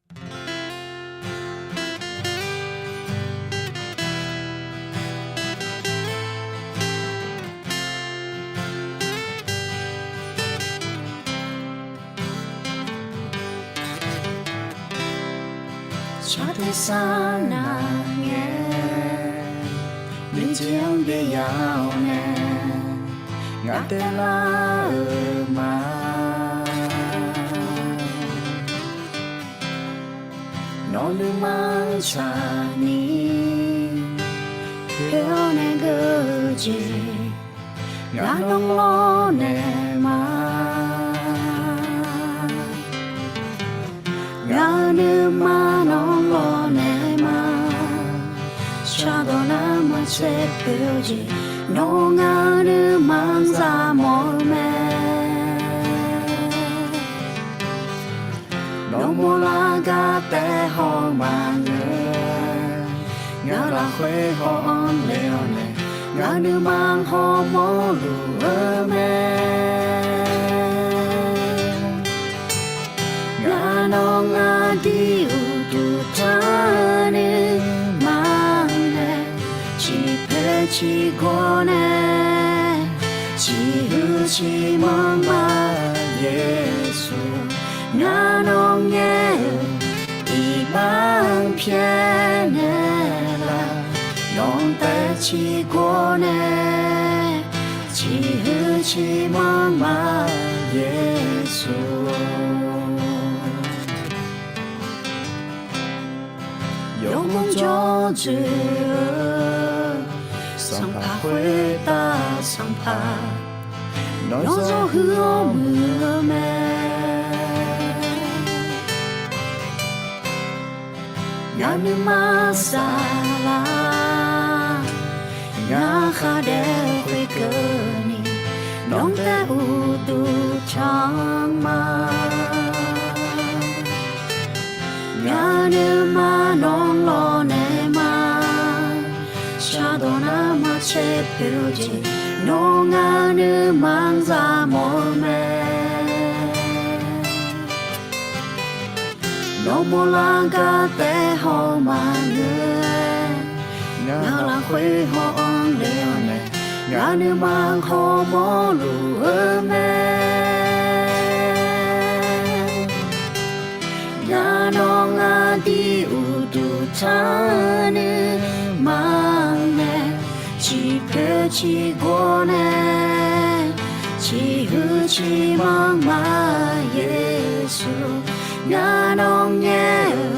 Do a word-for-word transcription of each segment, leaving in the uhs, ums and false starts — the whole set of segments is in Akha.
Shar tersar nav ngae, nuijeq-anr byaeya-awr nae, ngaq taelar-euq ma. Nawr nuima-anr tsaqni, khoer-awr nae geur-eu jeq, ngaq nawr lawr naeq ma. Ngaq-euq nuima nawr lawr naeq ma. Shardawq nar maqtser poeq-eu jeq, nawr ngaq-euq nuima-anr zaq mawf-eu mae. Nawr mawrlar gar taef haw maqngeur, ngaq lafkhoer haw-anr le-awr nae, ngaq nuima hawmawr luf-eu mae. Ngaq nawr ngaq dir uqduq tanr nuima nae, ciqpoeq ciqgawr nae, ciqhuiq ciqmanr ma Yeqsur. Ngaq nawr ngaer-eu iqbax-anr pyaeqnaeq laf, nawq-anr taef ciqgawr nae, ciqhuiq ciqmanr ma Yeqsur. Yawgmr jawr dzoeq-eu sanqpaq khoertav sanqpaq, nawr zawr huiq-awr muiq-eu mae. Ngaq nuima saflar, ngaq khar daef khoerkeuvni, nawq-anr taef uqduq tanr ma. Ngaq nuima nawr lawr naeq ma. Shardawq nar maqtser poeq-eu jeq, nawr ngaq nuima-anr zaq mawf-eu mae. Nawr mawrlar gar taef haw maqngeur-aer, ngaq lafkhoer haw-anr le-awr nae, ngaq nuima hawmawr luf-eu mae. Ngaq nawr ngaq dir uqduq tanr nuima nae, ciqpoeq ciqgawr nae, ciqhuiq ciqmanr ma Yeqsur. Ngaq nawr ngaer-eu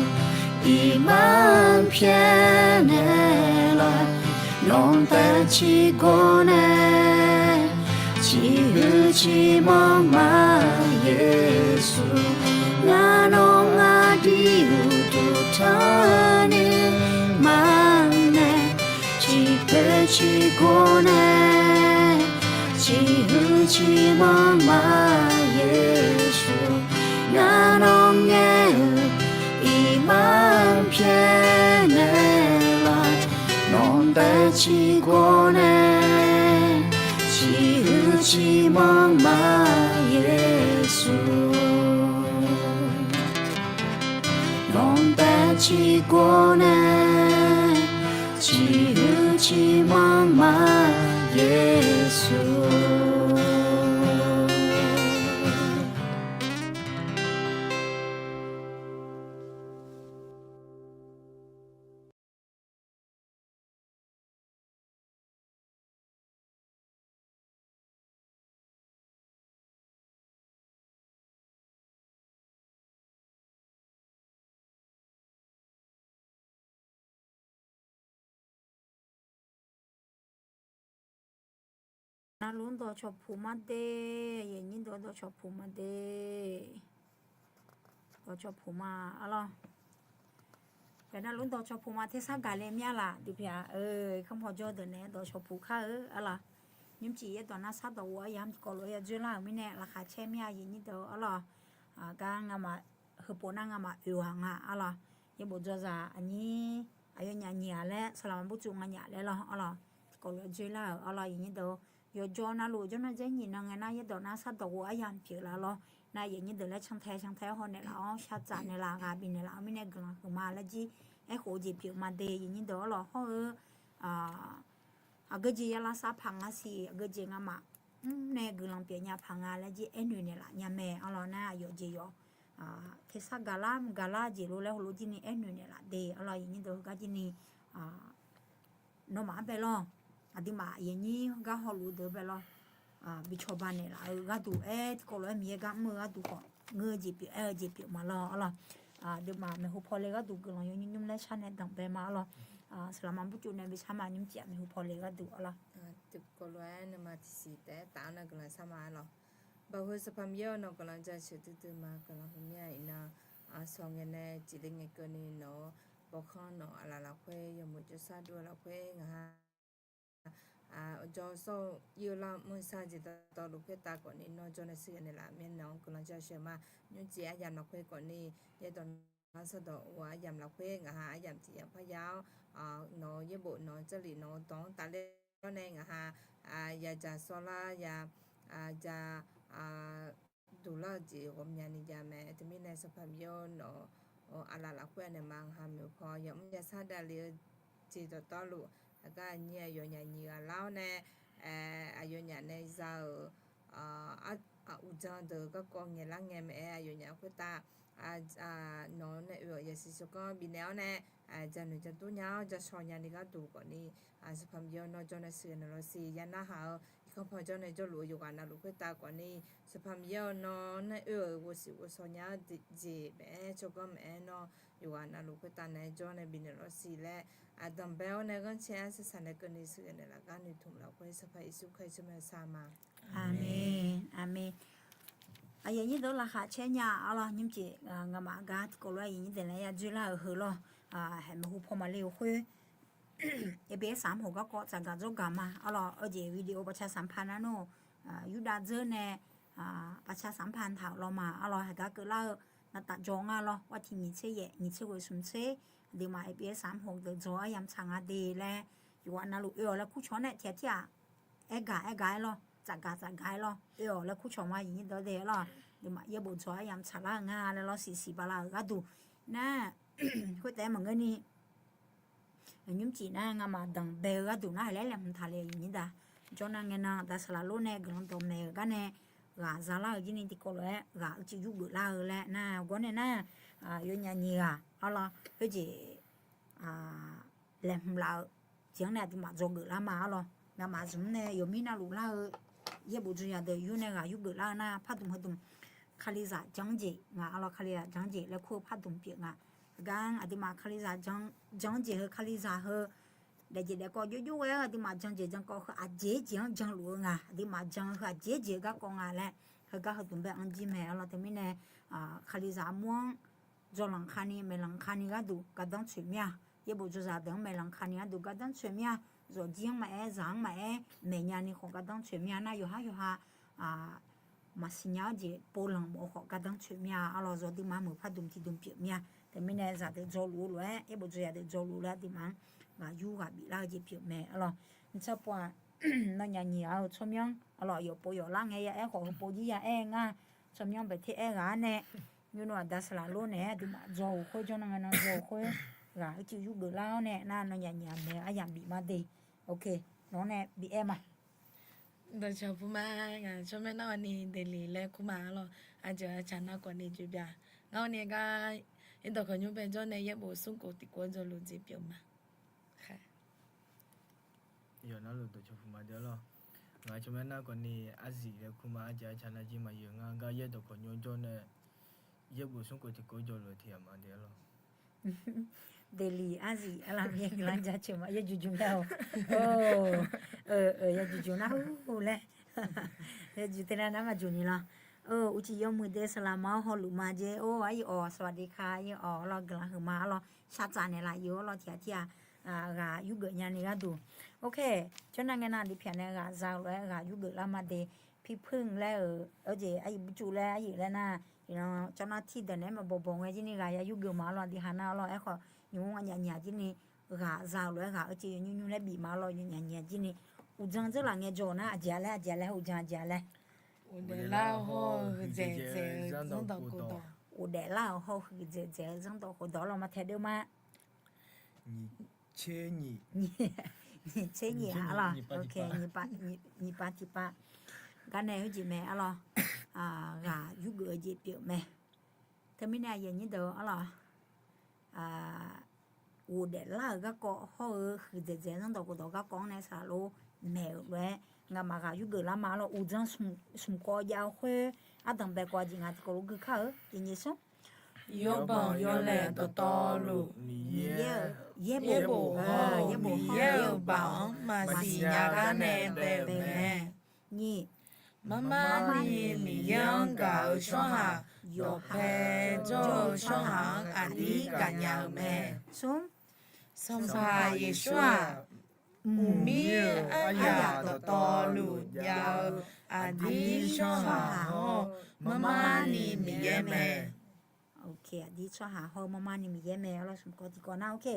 iqbax-anr pyaeqnaeq laf, nawq-anr taef ciqgawr nae, ciqhuiq ciqmanr ma Yeqsur. Ngaq nawr ngaq dir uqduq tanr nuima nae, ciqpoeq ciqgawr nae, ciqhuiq ciqmanr ma Yeqsur. Ngaq nawr ngaer-eu iqbax-anr pyaeqnaeq laf, nawq-anr taef ciqgawr nae, ciqhuiq ciqmanr ma Yeqsur. Nawq-anr taef ciqgawr nae, ciqhuiq ciqmanr ma Yeqsur. Navluf dawqcawq puq ma de, aqyuif aqnyir deuq dawqcawq puq ma de. Dawqcawq puq ma arlawr. Yawqnan luf dawqcawq puq ma tersar gaq le mir-a laf, dui pyaeq-a. Kamq hawqjawr deuq nae dawqcawq puq kar-eu arlawr. Nymrcif yaerdawq nar sar dawq ghof-awr yamq tiqkawv lof-aer ya dzoer lar-euq mirnae laqkhaq caer mir-a aqyuif aqnyir deuq arlawr. Gar ngamaf heupov nar ngamaf oeq ghaq nga arlawr. Yaerbof dzawzaq aqnyir aqyawfnyaf nyiq ghaq laer saqlaq maqbur tsuv nga nyaf laer lawr arlawr. Tiqkawv lof-aer dzoer lar-euq arlawr aqyuif aqnyir deuq. yawqjawr navluf jawrnar dzaer nyiq nan ngae nar, yaerdawq nar sardawq ghof aryamq pyeuflaf lawr. Nar aqyuif aqnyir deuq laer cantae cantae-awr haw naeqlaf-awr shaqtsaf naeqlaf ghaq bifnaeq laf-eu mirnae guiqlanq huiqma laer jir, aerkhof jeq pyeufma de aqyuif aqnyir deuq-awr lawq hawr-eu, aqgeujeq ya lavsav paq nga siq, aqgeujeq ngamaf mr nae guiqlanq pyeufnya paq nga laer jir aernoeq naeqlaf nya mae. Arlawq nar aqyawf jeq yawq tersar gaqlar mqgaqlar jeq lof laer heulof jir ni aernoeq naeqlaf de. Arlawq aqyuif aqnyir deuq heugar jir ni nawmaf-anr bae lawr. Aqduimaf aqyuif aqnyir heugar hawluf-eu deuq bae lawr. Bi cawba naeqlaf-eu gharduq aer tiqkawv lof-aer Miqyaer gar mr-eu gharduq khawf, ngeur-eu jeq pyeuf, aer-eu jeq pyeuf ma lawr. Arlawq aqduimaf maeqhu pawle gharduq guiqlanq yawnyir nymr laer shar nae danqbae ma. Arlawq saqlaqma burcuf nae bi shar ma, nymrcif-aq maeqhu pawle gharduq. Arlawq tiqkawv lof-aer nuima tiqsiq taef-aer taf-anr nar guiqlanq shar ma. Arlawq baqhu Sanqpaq Miqyaer-eu nawq guiqlanq jaceuq duidui ma. Guiqlanq huiqmya iqnan, aqsawq ngae nae cifle ngae keuvni nawq-eu bawkhanr nawq aqlaf lafkhoer yawmuiq jawrshar dur-eu lafkhoer ngaq ha jawr sawr-eu ir-eu lar mr-eu sar jeq dawqtawvluf khoertav khawfni nawr jawr nae shir ghae naeqlaf mir nawq-anr guiqlanq jaceuq ma. Nymrcif aryamq lafkhoer khawfni yaerdawq nar sardawq ghof aryamq lafkhoer ngaq ha aryamq tiqyamq parya-awr, nawq-eu yaerbof nawq-eu jarlif nawq-eu dawq-anr tafler-awr nae ngaq ha yadzaq sawrlar ya ja duqlar-eu jeq ghawqmyani ja mae. Teumirnae Sanqpaq Miqyaer-eu nawq-eu aqlaf lafkhoer naeq ma ngaq ha maeqhu paw yamr yashar davlef-eu jeq dawqtawvluf aqgar aqnyir aqyawfnyaf nyiq ghaq lar-awr nae aqyawfnyaf nae za-euq uqdzan deuq garkawv ngaeqlar ngae maqaer, aqyawfnyaf khoertav nawq-anr nae oe-awq yasiq shawrganr bifnaeq-awr nae janoeq jadur nya-awr jashawq nyani gharduq khawfni, Sanqpaq Miqyaer-eu nawr jawr nae sheuqghae naeq lawr siq. Ya narhaq-eu irkanr paw jawr nae jawrluf-eu yawqghaq navluf khoertav khawfni, Sanqpaq Miqyaer-eu nawr nae oe-euq ghovsiq ghovshaw nya-eu jeq maqaer, tsawrganr maqaer, nawr yawqghaq navluf khoertav nae jawr nae bifnaeq lawr siq laer, aqdanqbae-awr nae ghanrcae-aer sarsaq nae keuvni sheuqghae naeqlaf gar noeqtmq lafkhoer Sanqpaq Yeqsur Kali tsawrmyanr sar ma. Aqmeq, aqmeq. Aqyuif aqnyir deuq laqkhaq caer nya. Arlawq nymrcif ngamaf gar tiqkawv lof-aer aqyuif aqnyir deuq nae ya dzoerlar-euq heu lawr, haeq maeqhu paw maqle-euq khoer, ABS-anr hoq garkawv tsafgaq dzawrgaq ma. Arlawq, aqjeq video ประชาสัมพันธ์ nar nawr, yurdav dzeur nae ประชาสัมพันธ์ taq-euq lawr ma. Arlawq, haeq gar keuvlar-eu navtaf dzaw nga lawr, วันที่ nyiq tser yaef, nyiq tser ghoeq smq tser, aqduimaf ABS-anr hoq deuq dzaw aryamq tsaq nga de laer, yawqghaq navluf oe-awq laer kurcawq-awr nae tiqghaq tirghaq aergaq aergaq-aer lawr, tsafgaq tsafgaq-aer lawr, oe-awq laer kurcawq ma. Aqyuif aqnyir deuq-awr de lawr, aqduimaf yaerbof dzaw aryamq tsaqlar-euq nga laer lawr siqsiq bala-euq gharduq nar, khoertaef-aer maqngeur ni nymrcif nar ngamaf danqbae-eu gharduq nar, haeq laer laeqhmq taqle aqyuif aqnyir deuq. Jawrnan ngae nan aqda saqlaq lor nae guiqlanq dawqmaeq-euq gar nae ghaq zalar-euq jir ni tiqkawv lof-aer ghaq uicuiv yurgeuf lar-eu laer nar, gawr nae nar, yawnyaf nyiq ghaq arlawr khoerjeq laeqhmq laf-eu jeq-anr nae aqduimaf dzawgeuf lar ma arlawr. Ngamaf zmq nae yawqmir navluf lar-eu yaerbof dzawzaq deuq yur nae ghaq yurgeuf lar-eu nar pardmq heudmq, Kalizaq janr jeq nga arlawr, Kalizaq janr jeq laer kur-eu pardmq pyeuf nga. Heugar-anr aqduimaf Kalizaq janr jeq heu Kalizaq heu daefjeq daefkawv jovjov ghae-awr aqduimaf jan jeq jan kawv heu aqjeq jeq-anr janluf-eu nga. Aqduimaf jan heu aqjeq jeq-eu garkawv nga laer heugar heudmq bae anr jir mae arlawr. Teumirnae Kalizaq armur-anr dzawlanq kani maeqlanq kani gharduq gardanr tsoeq mir-a. Yaerbof dzawzaq deuq-anr maeqlanq kani gharduq gardanr tsoeq mir-a. Zawqjir-anr maqaer, zaq-anr maqaer, maeqnya ni khawf gardanr tsoeq mir-a. Nar yawqhar yawqha maqsiq nya-awr jeq povlanq mawf-eu khawf gardanr tsoeq mir-a. Arlawr zawqdui ma meuq pardmq tiqdmq pyeuf mir-a. Teumirnae zaqdeuq dzawluf-eu lof-aer, yaerbof dzawzaq deuq dzawluf-eu lof-aer aqduimaf-anr ghaq yur ghaq biflar-eu jeq pyeuf mae arlawr. Ntsawrpov-aq, nawnyaf nyiq ghaq-eu tsawrmyanr arlawr yawqpov yawqlar ngae ya aer khawf heupov jir ya aer ngar, tsawrmyanr bae ter aer ghaq-ar nae, nymrnmr aqda saqlaq lor naeq-aer aqduimaf dzaw-euq khoer jawrnan ngae nan dzaw-euq khoer ghaq uicuiv yurgeuf lar-awr nae nar nawnyaf nyiq ghaq maeq-eu aryamq bif ma de. Ok, nawq-anr nae bi aer ma. Dawqcawq puq ma, ngaq tsawrmyanr nar-awq ni Daeli laer kur ma arlawr. Aqjeq aqcaq nar khawf ni joe bya. Ngar-awr ni gar, irdawq khawqnymr bae jawr nae yaerbof smrkhof tiqkhof-aer jawrluf jeq pyeuf ma. Yawqnar luf dawqcawq puq ma de arlawr. Ngaq tsawrmyanr nar khawf ni arzif laer kur ma. Aqjeq aqcaq nar jir maqyeuq ngar gar yaerdawq khawqnymr jawr nae yaerbof smrkhof tiqkhof-aer jawrluf tiq ghaq ma de arlawr. Daeli arzif arlawr, Miqyaer guiqlanq jaceuq ma. Yajuq juq nar-awq. Yajuq juq nar ur laer. Yajuq teu nar nar maqjuq ni lawr. Uqcif yawmuiq de saqlaq ma-awr hawluf ma jeq. Or, aqyuif awq สวัสดีค่ะ aqyuif awq arlawr guiqlanq huiq ma arlawr. Shaqtsaf naeqlaf yuf arlawr tiq ghaq tir-aq, ghaq yurgeuf nyani gharduq. Ok, jawrnan ngae nan aqdui pyaq nae ghaq za-eu lof-aer ghaq yurgeuf lar ma de. Pirpeuq laer-euq, aqjeq aqyuif burcuf laer aqyuif laer nar, iqnan jawrnan tiq deuq naeq-aer maqbawq bawq ngae jir ni ghaq ya yurgeuf ma arlawr. Aqdui ha nar arlawr aerkhawf nymq-mr aqnyaf nyiq-aq jir ni ghaq za-eu lof-aer ghaq uicuiv yawnymr nymr laer bif ma arlawr. Nymq nyiq-aq jir ni Uqdzan dzeurlaf ngaejawr nar aqjeq-a laer, aqjeq-a laer, uqdzan aqjeq-a laer. Uqdaef lar-eu hawr-eu huiqdzaeq dzaeq-eu zanrdawq khofdawq. Uqdaef lar-eu hawr-eu huiqdzaeq dzaeq-eu zanrdawq khofdawq lawr, maqtaeq deuv ma. Nyiq tser nyiq, arlawr, nyiq pav tiqpav. Nyiq pav tiqpav. Garnae khoerjeq mae arlawr. Ghaq yurgeuf-eu jeq pyeuf mae. Teumirnae aqyuif aqnyir deuq arlawr, uqdaef lar-euq garkawv hawr-eu huiqdzaeq dzaeq-eu zanrdawq khofdawq garkawv-anr nae saqlaq lor maeq-euq lof-aer, ngamaf ghaq yurgeuf lar ma arlawr. Uqdzan smq kawv jav-eu khoer, ardanq bae kawv jeq nga tiqkawv lof gui kar-eu jeq nyiq smr. Yawbanq yawlaeq dawqtawvluf, Miqyaer-euq yaerbof, yaerbof hawr-eu Miqyaer-euq baoq-anr maqsiq nya gar nae bae-euq mae. Nyiq, marmarni Miqyaer-anr gaq-eu tsawrhaq, dawqpae jawr-eu tsawrhaq-anr aqdir gaqnya-euq mae. Smr, Sanqpaq Yeqsur-aq, mqmir-euq aryaq dawqtawvluf jav-eu aqdir tsawrhaq hawr-eu marmarni Miqyaer mae. Aqdir tsawrhaq hawr-eu marmarni Miqyaer mae arlawr, smq kawv tiqkawv nar, ok.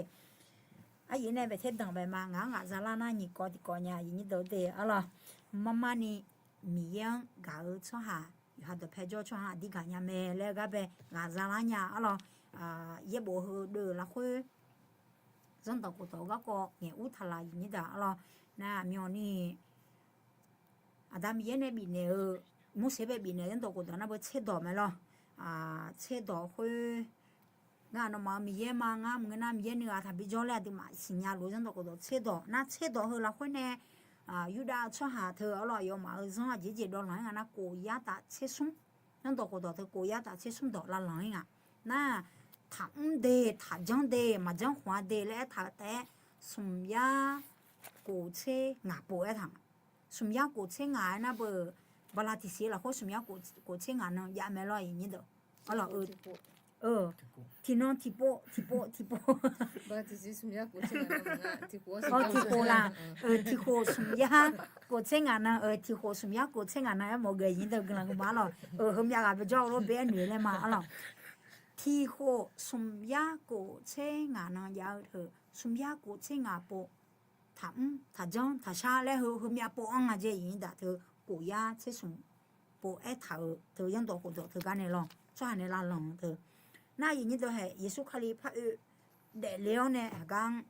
Aqyuif nae baeq ter danq bae ma, ngaq-anr ghaq zalar nar nyiq kawv tiqkawv nya, aqyuif nyir deuq de arlawr. Marmarni Miqyaer-anr gaq-eu tsawrhaq, yawqha dawqpae jawr-eu tsawrhaq-anr aqdir gaqnya mae laer-eu gar bae ghaq zalar nya arlawr. Yaerbof heu deuv-euq lafkhoer zanrdawq khofdawq-eu garkawv ngaeq ur taq laf, aqyuif nyir deuq arlawr. Nar aqmyanni Aqda Miqyaer nae bifnaeq-eu, Morseq bae bifnaeq-eu zanrdawq khofdawq nar beu tserdawq mae lawr. Tserdawq khoer, ngar nawmaf-euq Miqyaer ma, ngar maqngeur nar Miqyaer nuighaq taqbi jawr laer aqduimaf siqnya luf-eu zanrdawq khofdawq tserdawq nar, tserdawq heu lafkhoer nae Yurdav-eu tsawrhaq teu arlawr, aqyawfmaf-euq zanr aqjeq jeq dawvlanq-ir nga nar, kof yar taf tser smr, zanrdawq khofdawq teu kof yar taf tser smr dawq lavlanq-ir nga. Nar, taqmr de, taqjanr de, maqjanr khmq-a de laer aertaq-euq taef-aer, smq yar kof tser ngaq pov aertaq nga. Smq yar kof tser ngaq-aer nar beu, bala tiqsiq lafkhoer smq yar kof tser ngaq nan jav mae lawr, aqyuif nyir deuq. Arlawr, tiqnan tiqpov tiqpov tiqpov, tiqpov la, tiqkhof smq yar kof tser ngaq nan, tiqkhof smq yar kof tser ngaq nan aermawf-eu ghae aqyuif nyir deuq guiqlanq huiqma arlawr. Heumyav ghaq bae jawr-eu lor bae aer noeq laer ma arlawr. Tiqkhof smq yar kof tser ngaq nan jav-eu teu, smq yar kof tser ngaq pov, taqmr taqjanr taqshar laer heu heumyav pov anr nga jeq, aqyuif nyir deuq teu, kof yar tser smq pov aertaq-euq teu zanrdawq khofdawq teugar nae lawr, tsawrhaq nae lavlanq-eu teu. Nar aqyuif nyir deuq haeq Yeqsur Kali par oe daefle-awr nae aqgar-anr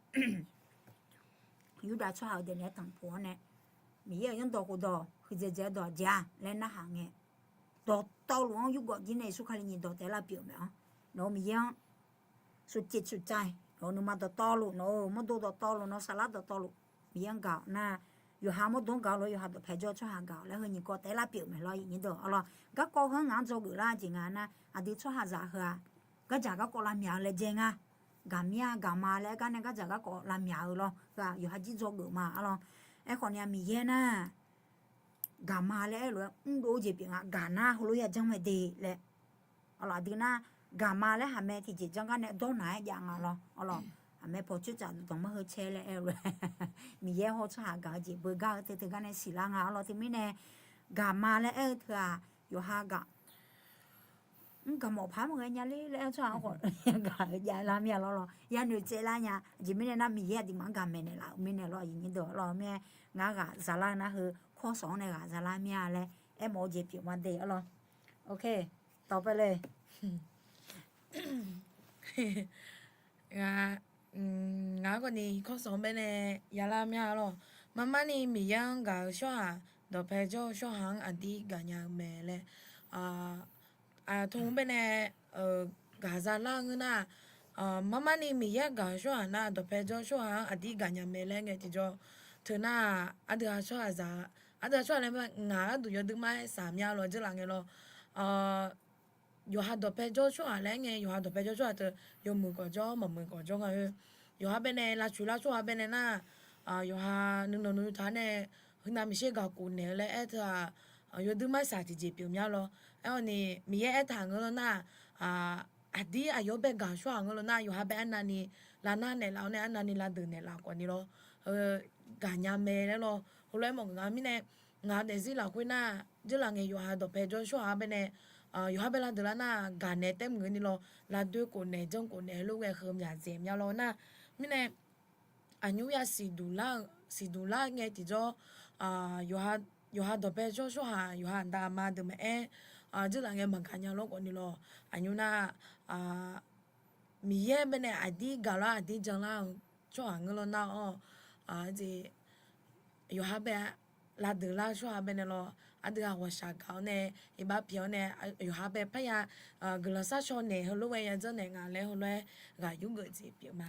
Yurdav tsawrhaq-euq daefnaeq-aer tanqpuq-awr nae, Miqyaer-euq zanrdawq khofdawq huiqdzaeq dzaeq-eu dawq aqjeq-a laer narhaq ngae, dawqtawvluf-anr yurgawv jir nae Yeqsur Kali nyiq dawq taef-aer lavpyeuf-euq mae-anr, nawq-euq Miqyaer-anr สุจิตสุใจ, nawq-euq nuima dawqtawvluf, nawq-euq mawrdo dawqtawvluf, nawq-eu saflar dawqtawvluf, Miqyaer-anr gaq-awr nar, yawqha mawrdo-anr gaq-awr lof yawqha dawqpae jawr-eu tsawrhaq gaq-awq laer heu nyiq kawv taef-aer lavpyeuf-euq mae lawr, aqyuif nyir deuq arlawr. Garkawv heu-anr ngaq-anr dzawgeuf lar jeq nga nar, aqdui tsawrhaqzaq heu-aq, gardzaq garkawv lavmyaq-eu laejae nga, gaqmya gaqma laer aer gar nae gardzaq garkawv lavmyaq-eu lawr, heu-aq yawqha jir dzawgeuf ma arlawr. Aerkhawf ni-a Miqyaer nar, gaqma laer aer-eu lof-aer mrdov-eu jeq pyeuf nga, gaq nar heulof yajanr mae de laer. Arlawr, aqdui nar, gaqma laer haqmae tiqjeq janr gar nae dawrnaq-aer jav nga lawr. Arlawr, haqmae pawqcoer tsaf danqma heu cae laer aer-eu lof-aer, Miqyaer hawr tsawrhaq gaq-eu jeq beugar-eu teu teugar nae siqlar nga arlawr. Teumirnae, gaqma laer aer-eu teu-aq, yawqha gaq mr gaq mawf paq maqghae nya ler laer aer-eu tsawrhaq khawf, gaq-eu jav lar mir-a lawr lawr, yanoeq tsaevlar nya. Aqjeq mirnae nar, Miqyaer aqduimaf-anr gaq maeqnaeq laf-euq mirnae lawr, aqyuif nyir deuq arlawr, mirnae ngar ghaq zalar-eu nar heu ข้อสอง nae ghaq zalar mir-a laer aermawf-eu jeq pyeuf ma de arlawr. Ok, ต่อไปเลย. Ngaq, ngaq khawf ni ข้อสอง baenae yalar mir-a lawr. Marmarni Miqyaer-anr gaq-eu tsawrhaq, dawqpae jawr-eu tsawrhaq-anr aqdir gaqnya-eu mae laer, aqtmq baenae gaq zalar ngeur nar, marmarni Miqyaer-anr gaq-eu tsawrhaq nar, dawqpae jawr-eu tsawrhaq-anr aqdir gaqnya mae laer ngae tiqjawr, teu nar, aqdui-aq tsawrhaqzaq, aqdui-aq tsawrhaq laer ngaq gharduq yawdui mar-aer saq mir-a lawr, jeurlaf ngae lawr. Yawqha dawqpae jawr-eu tsawrhaq laer ngae, yawqha dawqpae jawr-eu tsawrhaq teu, yawmuiq khawf jawr, maqmuiq khawf jawr nga-eu. Yawqha baenae lavcoeq lavcoer-a baenae nar, yawqha nuinanq nuitaq-a nae, heunav miqsher gaq khof naeq-eu laer aer teu-aq, yawdui mar-aer saq tiqjeq pyeuf mir-a lawr. Aerkhawf ni Miqyaer aertaq ngeur lawr nar, aqdir aqyawf bae gaq tsawrhaq ngeur lawr nar, yawqha bae arnavni lavnar naeqlaf-awr nae arnavni lavdeuq naeqlaf khawf ni lawr, gaqnya mae laer lawr. Heulof-aer mawf nga mirnae, ngaq-eu daefzir lafkhoer nar, jeurlaf ngae yawqha dawqpae jawr-eu tsawrhaq-a baenae, yawqha bae lavdeuq lar nar, gaqnaeq taef maqngeur ni lawr, lavdoer khof naeq janr khof naeq lof ghae heu myaq dzaeq mir-a lawr nar. Mirnae, aqnymr ya siqduq lar-eu, siqduq lar ngae tiqjawr, yawqha, yawqha dawqpae jawr tsawrhaq, yawqha aqda aqma deuq maqaer, dzeurlaf ngae maqgaq nya lor khawfni lawr. Aqnymr nar, Miqyaer baenae aqdir gaq lar aqdir jan lar-eu tsawrhaq ngeur lawr nar-awr, jeq yawqha bae lavdeuq lar-eu tsawrhaq baenae lawr, aqdui-aq ghawqshaq gaq-awr nae, iqbax pyaeq-awr nae, yawqha bae parya guiqlanq sharcaw naeq heulof-aer yadzanr naeq nga laer heulof-aer ghaq yurgeuf jeq pyeuf ma.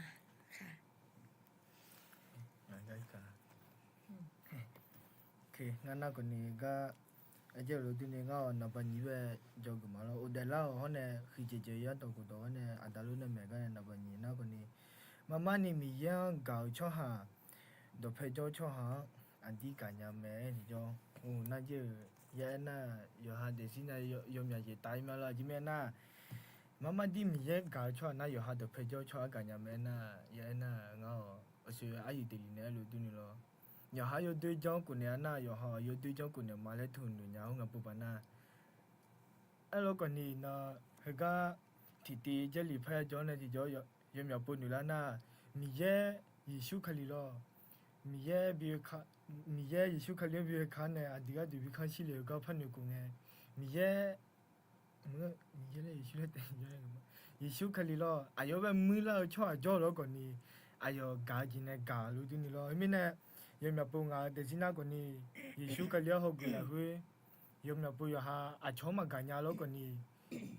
Ngar nar khawfni gar, aqjeq lof durni ngar-awq naqba nyiq bae jawrgeuf ma lawr. Uqdaef lar-awq hawr nae huiqdzaeq dzaeq yar dawq khofdawq-awr nae aqda lor nae maeq gar nae naqba nyiq nar khawfni, marmarni Miqyaer-anr gaq-euq tsawrhaq, dawqpae jawr tsawrhaq-anr aqdir gaqnya mae-aer tiqjawr. Or, narjir-euq ya aernar, yawqha daefzir nar yawmyaq jeq taf-ir ma lawr. Aqjeq mirnae aernar, marmardir Miqyaer gaq-eu tsawrhaq nar yawqha dawqpae jawr tsawrhaq-anr gaqnya mae aernar, ya aernar ngar-awq aqsur aryuif daeflif naeq-aer lof durni lawr. Yawqha yawdoer janr khofnaeq-a nar, yawqha yawdoer janr khofnaeq ma laer teunoeq nya-awr nga bubaq nar, aerlof khawfni nan heugar tiqtiv Jarlif parya jawr nae tiqjawr yawmyaq pov noeq lar nar, Miqyaer Yeqsur Kali lawr. Miqyaer bi, Miqyaer Yeqsur Kali-anr bi ghae ka nae aqdui gharduq bi kanr shir le-eu gar par noeqkhof ngae, Miqyaer, Miqyaer laer Yeqsur laer taef, Yeqsur Kali lawr, aqyawf-anr bae muir lar-eu tsawrhaq jawr-eu lawr khawfni, aqyawf gaq-eu jeq nae gaq lof durni lawr. Khoermirnae, yawmyaq pov ngaq-eu daefzir nar khawfni, Yeqsur Kali-anr hawgeuf lafkhoer, yawmyaq pov yawqha aqcawq-anr maqgaq nya lawr khawfni,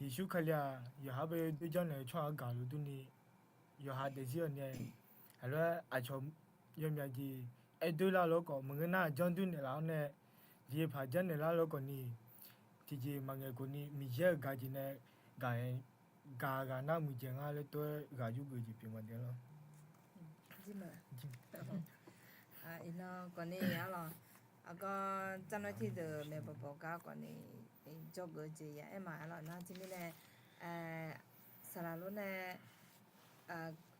Yeqsur Kali-aq yawqha bae yawdoer janrnaeq-eu tsawrhaq-anr gaq lof durni, yawqha daefzir-awq nae, aqlof-aer aqcawq yawmyaq jeq aerdoer lar lawr khawf maqngeur nar janr doer naeqlaf-awr nae, jeqpaq janrnaeq lar lawr khawfni, tiqjeq maqngaeq khofni Miqyaer-euq gaq jeq nae gaq-aer, gaq ghaq nar muiqdzaeq ngar laer tov-aer ghaq yurgeuf jeq pyeuf ma de lawr. Iqnan khawfni arlawq, aqgawr tsarnaer tirdeuq maeqbawq bawq gar khawfni jawrgeuf-eu jeq ya aer ma arlawq nar teumirnae, saqlaq lor nae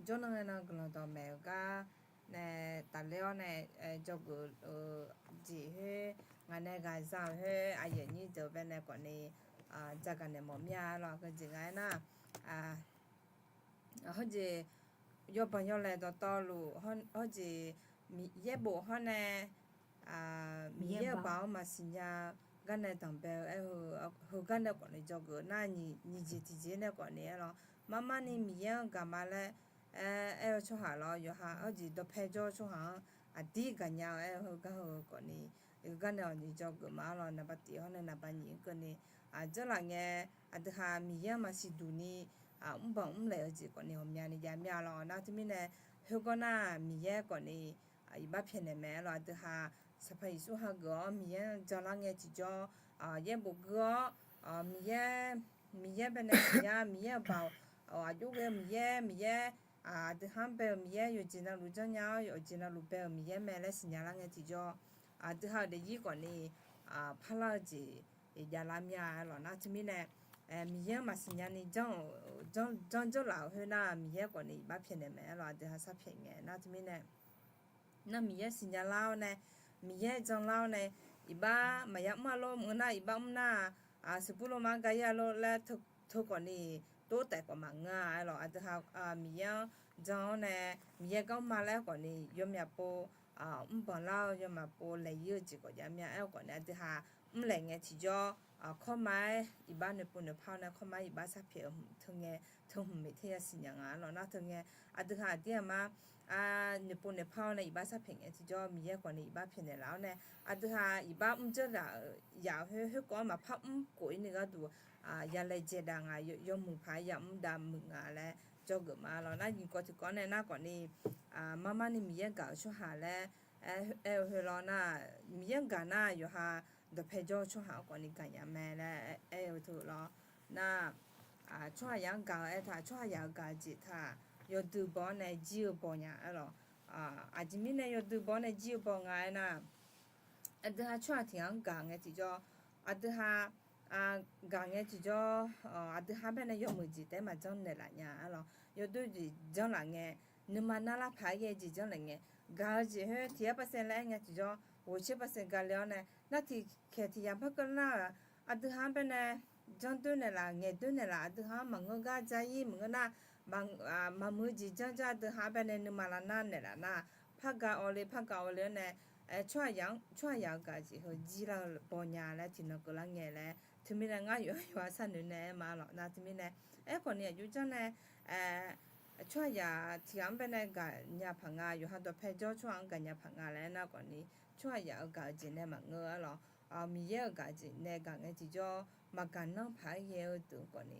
jawrnan ngae nan guiqlanq dawqmaeq-eu gar nae tafler-awr nae, jawrgeuf-eu jeq khoer ngaq nae ghaq za-euq khoer aqyuif aqnyir deuq bae nae khawfni jagaq naeq mawf mir-a arlawq. Aqgeu jeq nga aernar, hawrjeq yawbanq yawlaeq dawqtawvluf hawrjeq Miqyaer bof hawr nae, Miqyaer-euq baoq-anr maqsiq nya-eu gar nae danqbae-eu aer-eu, heugar nae khawfni jawrgeuf nar nyiq jeq tiqjeq nae khawfni aerlawq. Marmarni Miqyaer-anr gaq ma laer aer-eu tsawrhaq lawr, yawqha hawrjeq dawqpae jawr-eu tsawrhaq-anr aqdir gaqnya-eu aer-eu heugar heu khawfni, heugar nae awqni jawrgeuf ma arlawq. Naqba tif hawr nae naqba nyiq keuvni, dzeurlaf ngae, aqdui ha Miqyaer-anr maqsiq duq ni mrbanq mrlaeq-eu jeq khawfni ghawqmyani jav mir-a lawr nar teumirnae, khoergawr nar Miqyaer khawfni iqbax pyaeqnaeq mae arlawq. Aqdui ha Sanqpaq Yeqsur hageuf-awr Miqyaer-anr janlar ngae tiqjawr, yaerbof gui-awr, Miqyaer, Miqyaer bae nae siqnya, Miqyaer-euq baoq, aqjox ghae-eu Miqyaer, Miqyaer, aqdui ha-anr bae-euq Miqyaer, yawqjeq navluf janrnya-awr yawqjeq navluf bae-euq Miqyaer mae laer siqnya lar ngae tiqjawr, aqdui ha-euq daefzir khawfni parlar-eu jeq javlar mir-a arlawq nar teumirnae, Miqyaer-anr maqsiq nyani janr-eu, janr janr laf-euq khoernar Miqyaer khawfni iqbax pyaeqnaeq mae arlawq. Aqdui ha sharpyaeq ngae nar teumirnae nar Miqyaer siqnya lar-awr nae, Miqyaer janlar-awr nae, iqbax maqya mr-a lor, maqngeur nar iqbax mr nar-aq, siqbur lorma gar ir-a lor laer teu khawfni tov taef khawf maqngeur-a arlawq. Aqdui ha Miqyaer-anr jan-awr nae, Miqyaer gar mr ma laer khawfni yawmyaq pov mrbanq lar-eu yawmyaq pov laeq ir-eu jeq khawf jav mir-a aer-eu khawfni aqdui ha mrlaeq ngae tiqjawr, kawrma-aer iqbax noeqpov noeqpar-awr nae kawrma-aer iqbax sharpyaeq-eu hmq teu ngae, teu hmq maeq ter yasiq nya nga arlawq nar teu ngae, aqdui ha aqdir aqma noeqpov noeqpar-awr nae iqbax sharpyaeq ngae tiqjawr Miqyaer khawfni iqbax pyaeqnaeq laf-awr nae, aqdui ha iqbax mr dzeur laf-euq yaf-euq khoer khoerkawv-anr maqpar mr khof-ir ni gharduq, yalaejae dav nga, yawmuiq paq-aer yamr dav muiq nga laer jawrgeuf ma arlawq nar nyiq kawv tiqkawv nae nar khawfni, marmarni Miqyaer gaq-euq tsawrhaq laer aer-eu khoer lawr nar, Miqyaer-anr gaq nar yawqha dawqpae jawr-eu tsawrhaq-anr khawfni gaqnya mae laer aer-eu teu lawr nar, tsawrhaqzaq-anr gaq-eu aertaq tsawrhaqzaq-euq gaq-eu jeq taq yawdui baw-awr nae jir-eu baw nya arlawq. Aqjeq mirnae yawdui baw-awr nae jir-eu baw nga aernar, aqdui ha tsawrhaq tiq ghaq-anr gaq ngae tiqjawr, aqdui ha gaq ngae tiqjawr, aqdui ha bae nae yawmuiq jeq taef-aer maqjanr naeqlaf nya arlawq. Yawdui jeq janrlaf ngae, nuima narlar paq-aer yaer jeq janrlaf ngae, gaq-eu jeq khoer tiq yar percent laer aer ngae tiqjawr, ghoqtser percent gale-awr nae nar tiqkhaeq tiq yaq par keuvlar-euq, aqdui ha-anr bae nae janr doer naeqlaf ngaeq doer naeqlaf aqdui ha-anr maqngeur gar dzar-ir maqngeur nar, maqmuiq-eu jeq janr janr aqdui ha-anr bae nae nuima lar nar naeqlaf nar, par gaq awv le par gaq awv le-awr nae tsawrhaqzaq-anr, tsawrhaqzaq-euq gaq-eu jeq heu jir lar-eu baw nya laer tiqnan keuvlar ngae laer teumirnae ngar yawqha yawqha sharnoeq naeq-aer ma lawq. Nar teumirnae, aerkhawf ni aqjox janr nae tsawrhaqzaq tiq ghaq-anr baenae gaqnya paq nga, yawqha dawqpae jawr tsawrhaq-anr gaqnya paq nga laer aernar khawf ni, tsawrhaqzaq-euq gaq-eu jeq nae maqngeur-a lawq. Miqyaer-euq gaq-eu jeq nae gaq ngae tiqjawr, maqgaq nanr paq-aer ghae-eu deuq-anr khawf ni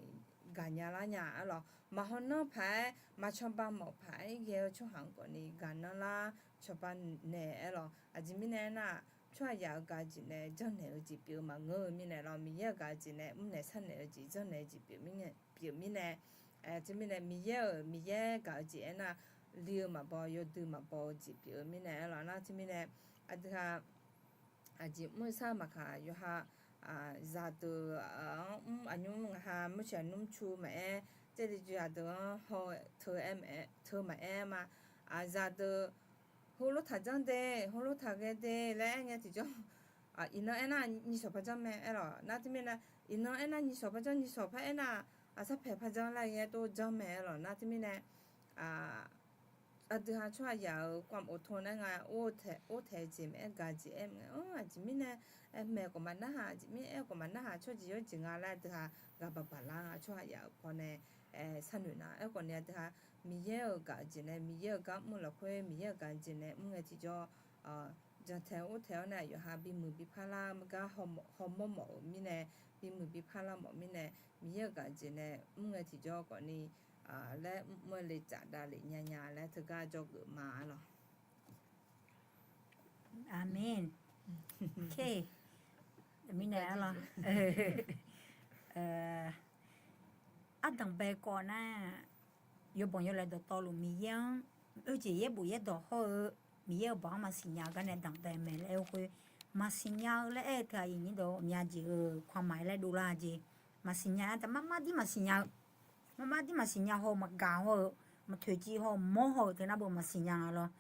gaqnya lar nya-a lawq. Maqhaw nanr paq-aer, maqcawba mawf paq-aer ghae-eu tsawrhaq-anr khawf ni gaqnanr lar cawba naeq-aer lawq. Aqjeq mirnae aernar, tsawrhaqzaq-euq gaq-eu jeq nae janrnaeq-eu jeq pyeuf-eu maqngeur-eu mirnae lawq. Miqyaer-euq gaq-eu jeq nae mrnaeq sharnaeq-eu jeq janrnaeq-eu jeq pyeuf-eu mirnae, pyeuf-eu mirnae, teumirnae Miqyaer-euq, Miqyaer gaq-eu jeq aernar, li-eu maqbaw, yawdui maqbaw-eu jeq pyeuf-eu mirnae aer lawq. Nar teumirnae aqdui ha aqjeq mr-eu sar maqkaq yawqha zaqdeuq-anr mr, aqnymr ngaq ha mrcaeq nymr cu maqaer, tserli jazaq deuq-anr haw teu-aer maqaer, teu maqaer ma. Zaqdeuq heulof taq janr de, heulof taq ghae de laer aer ngae tiqjawr, iqnan aernar nyiq shawq par janr mae aer lawq. Nar teumirnae, iqnan aernar nyiq shawq par janr, nyiq shawq par aernar, sarpaeq par janr laer ghae tov janr mae aer lawq. Nar teumirnae aqdui ha tsawrhaqzaq-euq ความอดทน aer nga, or taeq-eu jeq maqaer, gaq-eu jeq aer maqaer, aqjeq mirnae aer mae khawf maqnarhaq, aqjeq mirnae aer khawf maqnarhaq, tsawrjeuq yawjeq nga laer aqdui ha ghaq baq baq lar nga. Tsawrhaqzaq-euq pawnae sharnoeq nar, aerkhawf ni aqdui ha Miqyaer-euq gaq-eu jeq nae, Miqyaer-euq gar mr lafkhoer Miqyaer-euq gaq-eu jeq nae mr ngae tiqjawr, jantaeq or taeq-awr nae yawqha bimuiq bipar lar gar hawmawr mawf-euq mirnae, bimuiq bipar lar mawf mirnae, Miqyaer-euq gaq-eu jeq nae mr ngae tiqjawr khawf ni laer mr-eu le tsaf davlef nya nya laer teugar jawrgeuf ma-a lawq. Aqmeq. Mirnae-a lawq. Ardanqbae kawv nar, yawbanq yawlaeq dawqtawvluf Miqyaer-anr oe jeq yaerbof yaerdawq hawr-eu, Miqyaer-euq baoq-anr maqsiq nya-eu gar nae danqbae mae laer aer-eu khoer, maqsiq nya-eu laer aer-eu teu aqyuif nyir dawq aqmya jeq-euq ความหมาย laer dovlar-eu jeq, maqsiq nya-aer taq marmar dir maqsiq nya-eu, marmar dir maqsiq nya haw-eu, maqgaq haw-eu, maqtoeq civ haw-eu, mawr haw-eu teu nar beu maqsiq nya-a lawr.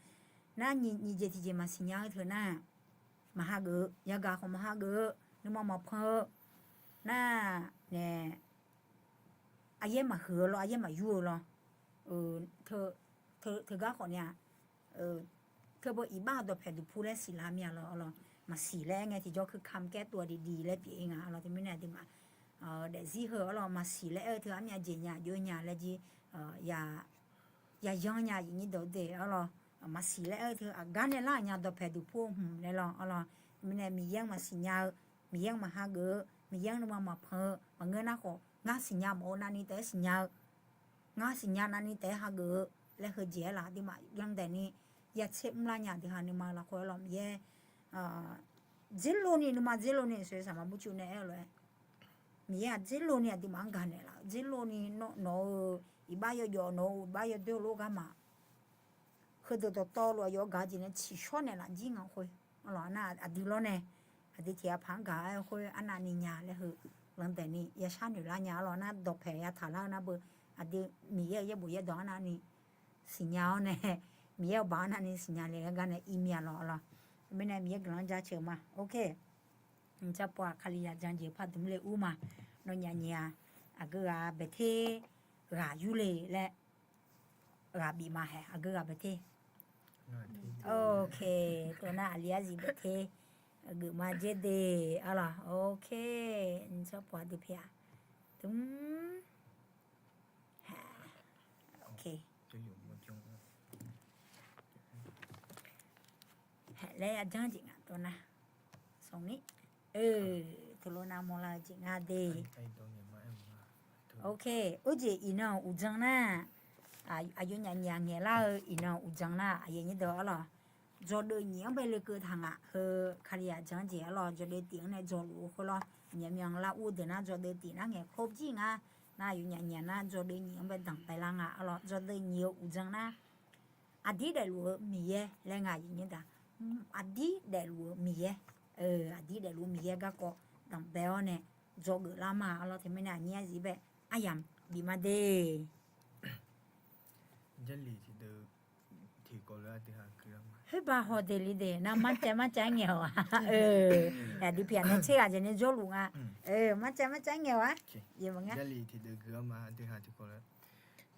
Nar nyiq jeq tiqjeq maqsiq nya-eu teu nar, maqhageuf-eu, yagaq khawf maqhageuf-eu, nuima maqpan-eu nar nae, aqyaer maqhuiq-eu lawr, aqyaer maqyur-eu lawr. Teugar khawf ni-aq, teubeu iqbax dawqpaeq duqpur laer siqlar mir-a lawr, arlawr. Maqsiq laer aer ngae tiqjawr คือคำแก้ตัวดีๆ laer pyeuf-ir nga, arlawr. Teumirnae aqduimaf daefzir heu arlawr, maqsiq laer aer-eu teu armyav jeq nya jov nya laer jir, yayan nya aqyuif nyir dawq de arlawr. Maqsiq laer aer-eu teu aqgar nae lar-euq nya dawqpaeq duqpur-eu hmq laer lawr, arlawr. Mirnae Miqyaer-anr maqsiq nya-eu, Miqyaer-anr maqhageuf-eu, Miqyaer-anr nuima maqpan-eu maqngeur nar khawf, ngar siqnya mawf-eu navni taef-aer siqnya-eu, ngar siqnya navni taef-aer hageuf-eu laer heujeq-aer laf aqduimaf yandaeq ni yatser mrlar nya deuq ha nuima lafkhoer arlawr Miqyaer dzer lov ni nuima dzer lov ni สวยสามัญ burcuv nae aer-eu lof-aer, Miqyaer-aq dzer lov ni aqduimaf-anr gaqnaeq laf-eu, dzer lov ni nawq-euq iqbax yawjawf, nawq-euq iqbax yawdoer-eu lof garma, heudeuq dawqtawvluf aqyawf-eu gaq-eu jeq nae tsiqshawr naeqlaf jir nga khoer, arlawr. Aqnar aqdui lawr nae, aqdui tiq ghaq paq-anr gaq-aer khoer arnavni nya laer heu landaeq ni yashar noeq lar nya arlawr. Nar dawqpaeq yataq lar-eu nar beu, aqdui Miqyaer-euq yaerbof yaerdawq arnavni siqnya-awr nae, Miqyaer-euq baoq arnavni siqnya le laer gar nae ir mir-a lawr, arlawr. Mirnae Miqyaer guiqlanq-anr jaceuq ma. Ok. Nqtsav pov-aq, Kalizaq janjeq par dmq le ur ma. Nawnyaf nyiq-aq, aqgeu ghaq baeqter ghaq yurle laer ghaq bif ma haeq, aqgeu ghaq baeqter. Ok, tov nar aqli arzif baeqter geuf ma dzer de, arlawr. Ok, nqtsav pov-aq dui pyaeq-aq, dmq. Ok. Haeq laer yajanr jeq nga tov nar. Sanqni. Teulof nav mawrlar-eu jeq nga de. Ok, urjeq iqnan uqdzan nar, aqyawfnyaf nyiq-aq ngaeqlar-eu iqnan uqdzan nar, aqyuif nyir deuq arlawr. Dzawqdeuv nyiq-anr bae lekeuv taq ngaq heu Kalizaq janr jeq arlawr, dzawqdeuv tif-anr nae dzawqluf-eu khoer lawr. Nyamyanq lar ur deuq nar dzawqdeuv tif nar ngaeq kov jir nga. Nar aqyawfnyaf nyiq-aq nar dzawqdeuv nyiq-anr bae danqbae lar nga arlawr. Dzawqdeuv nyiq-eu uqdzan nar, aqdir daefluf-eu Miqyaer laer nga aqyuif nyir daq. Aqdir daefluf-eu Miqyaer, aqdir daefluf-eu Miqyaer garkawv danqbae-awr nae dzawgeuf lar ma arlawr. Teumirnae aqnyir arzif bae aryamq bif ma de. Khoerba haw de li de nar, marcav marcav-aer ngaeq-awq-a. Aqdui pyaeq nae tser ghaq jeq nae jawrluf nga. Marcav marcav-aer ngaeq-awq-a.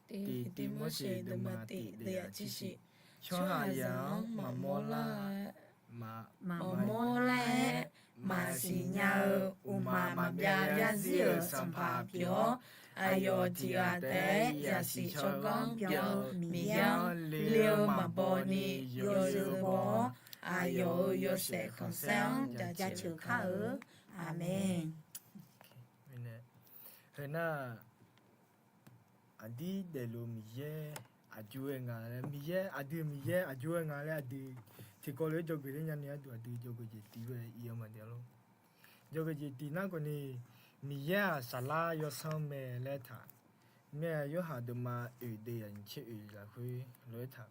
Tiqtiv Morseq deuvma tiq deuvyaq tser shif. Tsawrhaqzaq-anr maqmawr lar-a. maqmawr lar-aer maqsiq nya-eu uqmaq maqbyav yarzir-euq sanqpaq pyeuf-awr, aqyawf tiq ghaq taef-aer yasiq tsawrganr byan-eu Miqyaer-anr le-eu maqbaw ni yawzeu baw-awr, aqyawf-euq yawshaef khanqsaer-anr jaceuq kar-eu. Aqmeq. Heu nar, aqdir daefluf Miqyaer aqjox-aer nga laer, Miqyaer aqdui Miqyaer aqjox-aer nga laer aqdui tiqkawv lof-aer dzawgeuf ler nyani gharduq aqdui dzawgeuf jeq tiq ghae ir-eu maqdaef lor. Dzawgeuf jeq tiq nar khawfni, Miqyaer-aq saflar yawsanr mae laer taq. Mirnae Yorhaq deuvma oeq deuq yaqnyiq tser oeq lafkhoer lof-aer taq.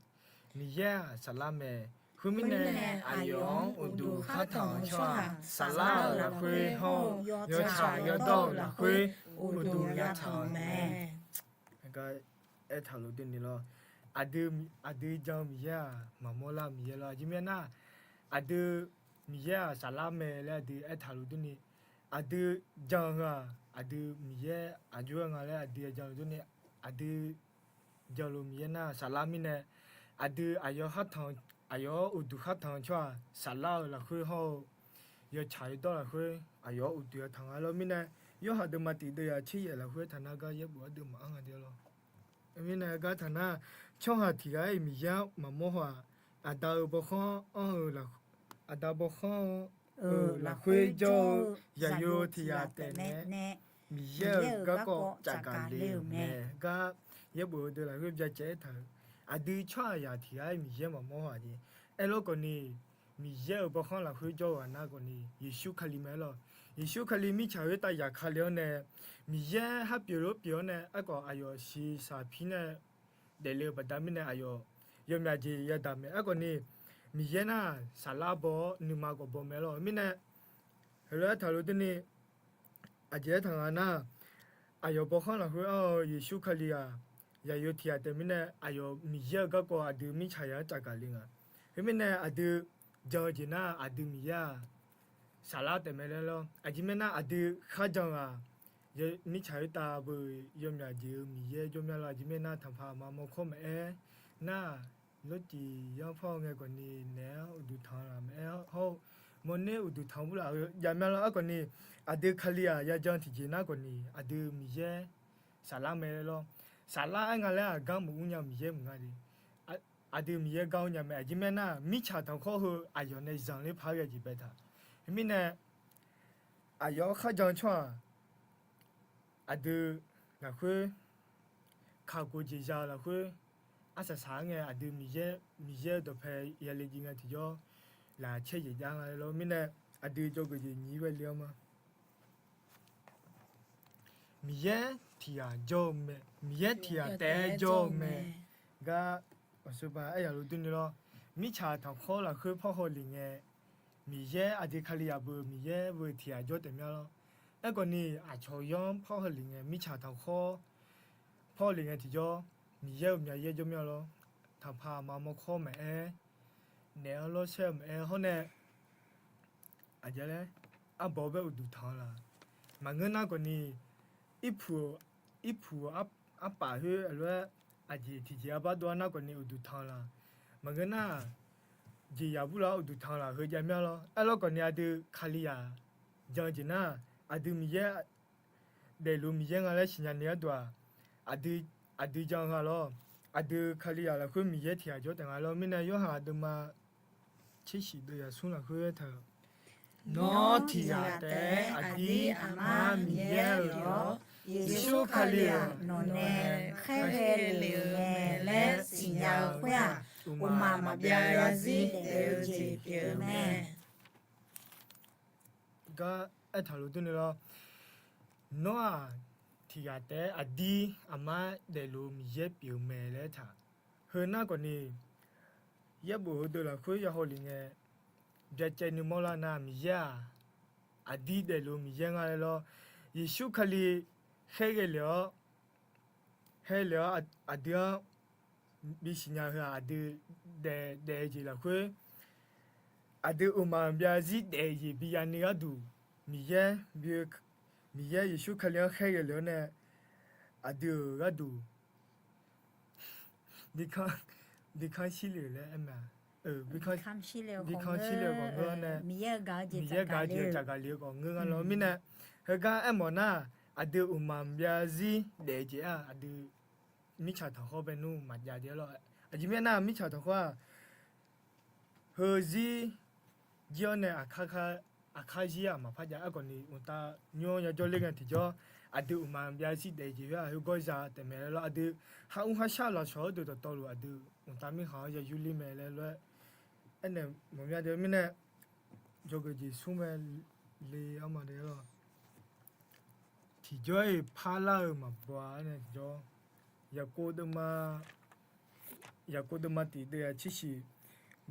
Miqyaer-aq saflar mae. Khoermirnae, aqyawf-anr uqduq khartanq-eu tsawrhaq saflar-euq lafkhoer hawr-eu yawtsaq yawdawr-euq lafkhoer uqduq yatanq-euq mae. Aertaq luf durni lor. Aqdui jan-eu Miqyaer-aq maqmawr lar-eu Miqyaer lor. Aqjeq mirnae nar, aqdui Miqyaer-aq saflar mae laer aqdui aertaq luf durni, aqdui jan-eu heu-aq aqdui Miqyaer aqjox-aer nga laer aqdui jan luf durni, aqdui jan luf Miqyaer nar saflar mirnae, aqdui aqyawf khartanq, aqyawf-anr uqduq khartanq-eu tsawrhaq saflar-euq lafkhoer hawr-eu yawtsaq yawdawr lafkhoer aqyawf-anr uqduq yatanq nga lor. Mirnae, Yorhaq deuvma tiq deuq yaqtser yaef lafkhoer taq nar gar yaerbof ardeuv maqanr nga de lor. Mirnae gar taq nar, tsawrhaq tiq ghaq-iq Miqyaer-anr maqmawr haw-aq, Aqda-euq bawrkhanr anr-eu, Aqda bawrkhanr-euq lafkhoer jawr-eu zaqyo tiq ghaq taef nae Miqyaer-euq garkawv tsafgaq le-euq mae. Gar yaerbof heudeuq lafkhoer byacaev-aer taq-euq, aqdui tsawrhaqzaq tiq ghaq-iq Miqyaer maqmawr haw-aq jeq. Aerlof khawfni, Miqyaer-euq bawrkhanr lafkhoer jawr-eu ghaq nar khawfni Yeqsur Kali mae aer lor. Yeqsur Kali mirtsaq khoertav zafkale-awr nae, Miqyaer har pyeuf lof pyeuf-awr nae aerkhawf aqyawf shiqshaq pir nae daefle-eu baqda mirnae aqyawf yawmyaq jeq yadaq mae. Aerkhawfni, Miqyaer nar saflar baw-awr nuima khawf baw mae aer lor. Mirnae, heulof-aer taq luf durni, aqjeq aertaq nga nar, aqyawf bawrkhanr lafkhoer anr-eu Yeqsur Kali-aq, zaqyo tiq ghaq taef mirnae aqyawf Miqyaer-euq garkawv aqdui mirtsaqzaq-anr tsafgaq le nga. Khoermirnae aqdui jan-eu jeq nar aqdui Miqyaer-aq saflar taef mae laer lor. Aqjeq mirnae nar aqdui kharjan ghaq mirtsaq khoertav beu yawmyaq jeq-eu Miqyaer jawr mya lor. Aqjeq mirnae nar tanqpaq aqma mawrkawr maqaer nar, lortiq yanr par-eu ngae khawfni naeq-anr uqduq tanq laf maqaer hawr-eu, mawrner uqduq tanq burlaf-eu jav mya lor. Aerkhawfni, aqdui Kali-aq yajan tiqjeq nar khawfni aqdui Miqyaer saflar mae laer lor. Saflar aer nga laer-aq gar maqur nya-eu Miqyaer maqnga de. Aqdui Miqyaer gar ur nya mae. Aqjeq mirnae nar mirtsaq tanqkhawr heu aqyawf nae zanqler paq-aer ghae jeq baetaq. Khoermirnae, aqyawf-anr kharjan tsawrhaq aqdui lafkhoer kakhof jeq za-eu lafkhoer arsaq saq-aer ngae aqdui Miqyaer, Miqyaer-eu dawqpae yale jiv ngae tiqjawr laqcaer jeq jav nga laer lor. Mirnae aqdui jawrgeuf jeq nyiq ghae le-anr ma. Miqyaer tiq ghaq jawr-eu mae, Miqyaer tiq ghaq taef-aer jawr-eu mae. Gar aqsurba aryaq luf durni lor. Mirtsaq tanqkhawr lafkhoer pawr haw lef ngae, Miqyaer aqdui Kalizaq beu Miqyaer beu tiq ghaq jawr taef mya lor. Aerkhawfni aqcawq yawr-anr pawr haw lef ngae, mirtsaq tanqkhawr pawr haw lef ngae tiqjawr, Miqyaer-euq myav yaer jawr mya lor. Tanqpaq aqma mawrkawr maqaer, naef-anr lawrsaer-eu maqaer hawr nae, aqjeq laer arbawr bae uqduq tanq-eu la? Maqngeur nar khawfni, irpuq, irpuq arpaf khoer aqlof-aer aqjeq tiqjeq arbar dov-ar nar khawfni uqduq tanq-eu la? Maqngeur nar, jeqzaq burlaf-awr uqduq tanq-eu la? Heu jav mya lor. Aerlawr khawfni aqdui Kalizaq jan-eu jeq nar, aqdui Miqyaer daefluf Miqyaer nga laer siqnya ni gharduq-aq, aqdui jan-eu nga lor. Aqdui Kalizaq lafkhoer Miqyaer tiq ghaq jawr taef nga lor. Mirnae Yorhaq deuvma tser shif deuv yaf smr lafkhoer aertaq-euq, Nawr tiq ghaq taef-aer aqdir aqmar Miqyaer-euq-awr, Yeqsur Kali-aq nawqnae khaerghae lef-euq mae laer siqnya-eu khoer-aq, uqmaq maqbyav yarzir daef-eu jeq pyeuf-eu mae. Gar aertaq luf durni lor. Nawr-aq tiq ghaq taef-aer aqdir aqmar daefluf Miqyaer pyeuf-eu mae laer aertaq. Heu nar khawfni, yaerbof heudeuq lafkhoer ya haw lef ngae, byacaevni mawrlar nar Miqyaer-aq aqdir daefluf Miqyaer nga laer lor. Yeqsur Kali khaerghae lef-awr, khaerghae lef-awr aqdui-anr bisiqnya heu-aq aqdui daef daef-eu jeq lafkhoer, aqdui uqmaq byav zir daef-eu jeq bi yani gharduq, Miqyaer bi-eu, Miqyaer Yeqsur Kali-anr khaerghae lef-awr nae aqdui-euq gharduq bikanr shir lef-euq laer aer mae-aq. Bikanr shirle-eu ghawqngeur nae, Miqyaer-euq gaq-eu jeq tsafgaq le-eu ghawqngeur nga lawr. Mirnae, heugar aermawf nar, aqdui uqmaq maqbyav zir daef-eu jeq-aq, aqdui mirtsaq tanqkhawr bae nmr maqjav de-ar lawr. Aqjeq mirnae nar, mirtsaq tanqkhawr-aq, heuzir jir-awr nae aqkar zir-aq maqpar jav. Aerkhawf ni, mqtav nymr-anr yajawr ler ngae tiqjawr, aqdui uqmaq maqbyav zir daef-eu jeq khoer-aq, heugar za taef mae laer lawr. Aqdui har mr har shar-eu laqshawq-anr deuq dawqtawvluf aqdui mqtav mirkhanq-anr yajur ler mae laer lof-aer aernaeq mawf mya de. Mirnae, dzawgeuf jeq smr mae le-awr ma de-ar lawr. Tiqjawr-iq parlar-eu maqbaw-a. Aernae tiqjawr, Yaqkov deuvma, Yaqkov deuvma tiq deuv-aq tsershiq,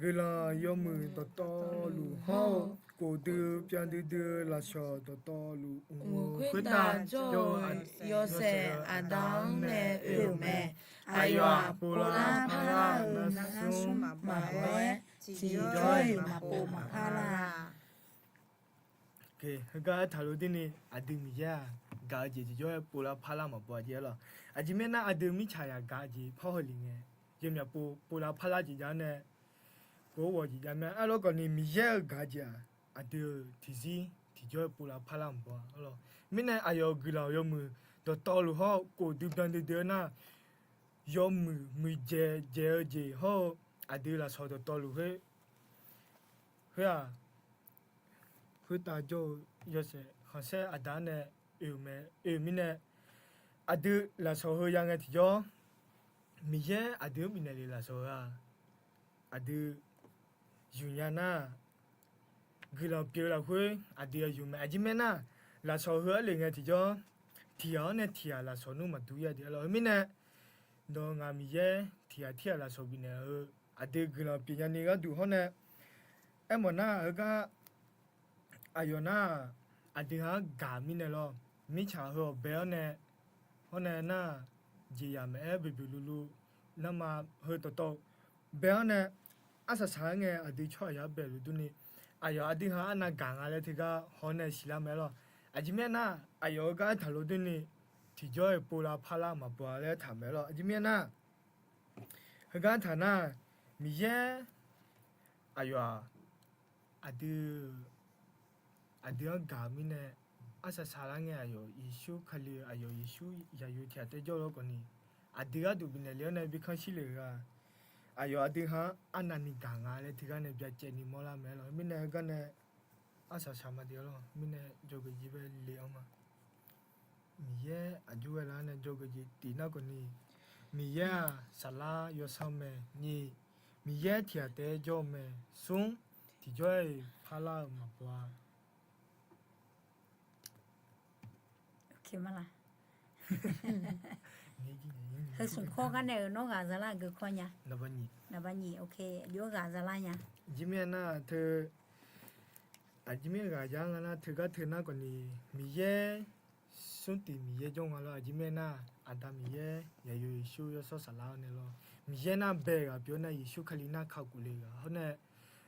guiqlanq yawmuiq dawqtawvluf hawr-eu, kofdui byandui dui-eu lafsawq dawqtawvluf mq-eu khoertav jawr-eu yawshaef aqda-anr nae oe-euq mae. Aqyawf-aq povlar parlar-eu nar smr maqbaw-aer, tiqjawr-iq maqpov maqpar lar-a. Heugar aertaq lof durni, aqdui Miqyaer-aq, gaq-eu jeq tiqjawr-aer povlar parlar maqbaw-a jeq-ar lawr. Aqjeq mirnae nar, aqdui mirtsaq yagaq jeq parhaw lef ngae, yawmyaq pov povlar parlar jeq jav-anr nae, gov-awr ghawq jeq jav mae. Aerlof khawf ni, Miqyaer-euq gaq-eu jeq-aq, aqdui-euq tiqzir tiqjawr-aer povlar parlar maqbaw-a lawr. Mirnae aqyawf-euq guiqlanq yawmuiq dawqtawvluf hawr-eu kofdui byandui dui-eu nar, yawmuiq muiqdzaeq dzaeq-eu jeq hawr-eu, aqdui lafsawq dawqtawvluf khoer, khoer-aq, khoertav jawr-eu yawshaef khanqsaer aqda-anr nae oe-euq mae. Oe-euq mirnae, aqdui lafsawq heu ya ngae tiqjawr, Miqyaer aqdui-anr bifnaeq lef lafsawq heu-aq, aqdui yufnya nar, guiqlanq pyeuf-eu lafkhoer aqdui yayuf mae. Aqjeq mirnae nar, lafsawq heu-anr lef ngae tiqjawr, tiq ghaq-anr nae tiq ghaq lafsawq nmr maqdur-ir-a de-ar lawr. Mirnae, nawq-eu ngaq Miqyaer tiq ghaq tirghaq lafsawq bifnaeq-eu, aqdui guiqlanq pyeufnya ni gharduq hawr nae, aermawf nar heugar aqyawf nar, aqdui ha-anr gaq mirnae lawr, mirtsaq heu-awq bae-awr nae, hawr nae nar, jeqzaq maeq-aer boeqboeq luvluv, narma heu dawqtawv bae-awr nae, arsaq saq-aer ngae aqdui tsawrhaq yar bae luf durni, aqyawf aqdui ha-anr arnav gaq nga laer teugar haw-awr nae siqlar mae-aer lawr. Aqjeq mirnae nar, aqyawf heugar aertaq lof durni, tiqjawr-iq povlar parlar maqbaw-a laer aertaq mae-aer lawr. Aqjeq mirnae nar, heugar aertaq nar, Miqyaer aqyawf-aq, aqdui, aqdui-anr gaq-eu mirnae, arsaq saqlar ngae aqyawf Yeqsur Kali-eu, aqyawf Yeqsur yaqyo tiq ghaq taef jawr-eu lawr khawf ni, aqdui gharduq bifnaeq lef-awr nae bi kanr shir lef-eu ghaq, aqyawf aqdui ha-anr arnavni gaq nga laer teugar nae byacaevni mawrlar mae-aer lawr. Mirnae heugar nae arsaq saq ma de-ar lawr. Mirnae dzawgeuf jeq bae le-awr ma. Miqyaer aqjox ghae lar nae dzawgeuf jeq tiq nar khawf ni, Miqyaer-aq saflar yawsanr mae ni, Miqyaer tiq ghaq taef-aer jawr-eu mae. Smr, tiqjawr-iq parlar-eu maqbaw-a. Heu smq kawr gar nae-euq nawr ghaq zalar-eu geu kawr nya. Naqba nyiq, aqjox ghaq zalar nya. Aqjeq mirnae nar teu, aqjeq mirnae ghaq ya nga nar teugar teu nar khawf ni, Miqyaer, smr tiq Miqyaer jawr nga lawr. Aqjeq mirnae nar, Aqda Miqyaer, yaqyo Yeqsur yawshawr saflar-awr nae lawr. Miqyaer nar bae ghaq pyeuf-awr nae Yeqsur Kali nar kakhof le ghaq hawr nae,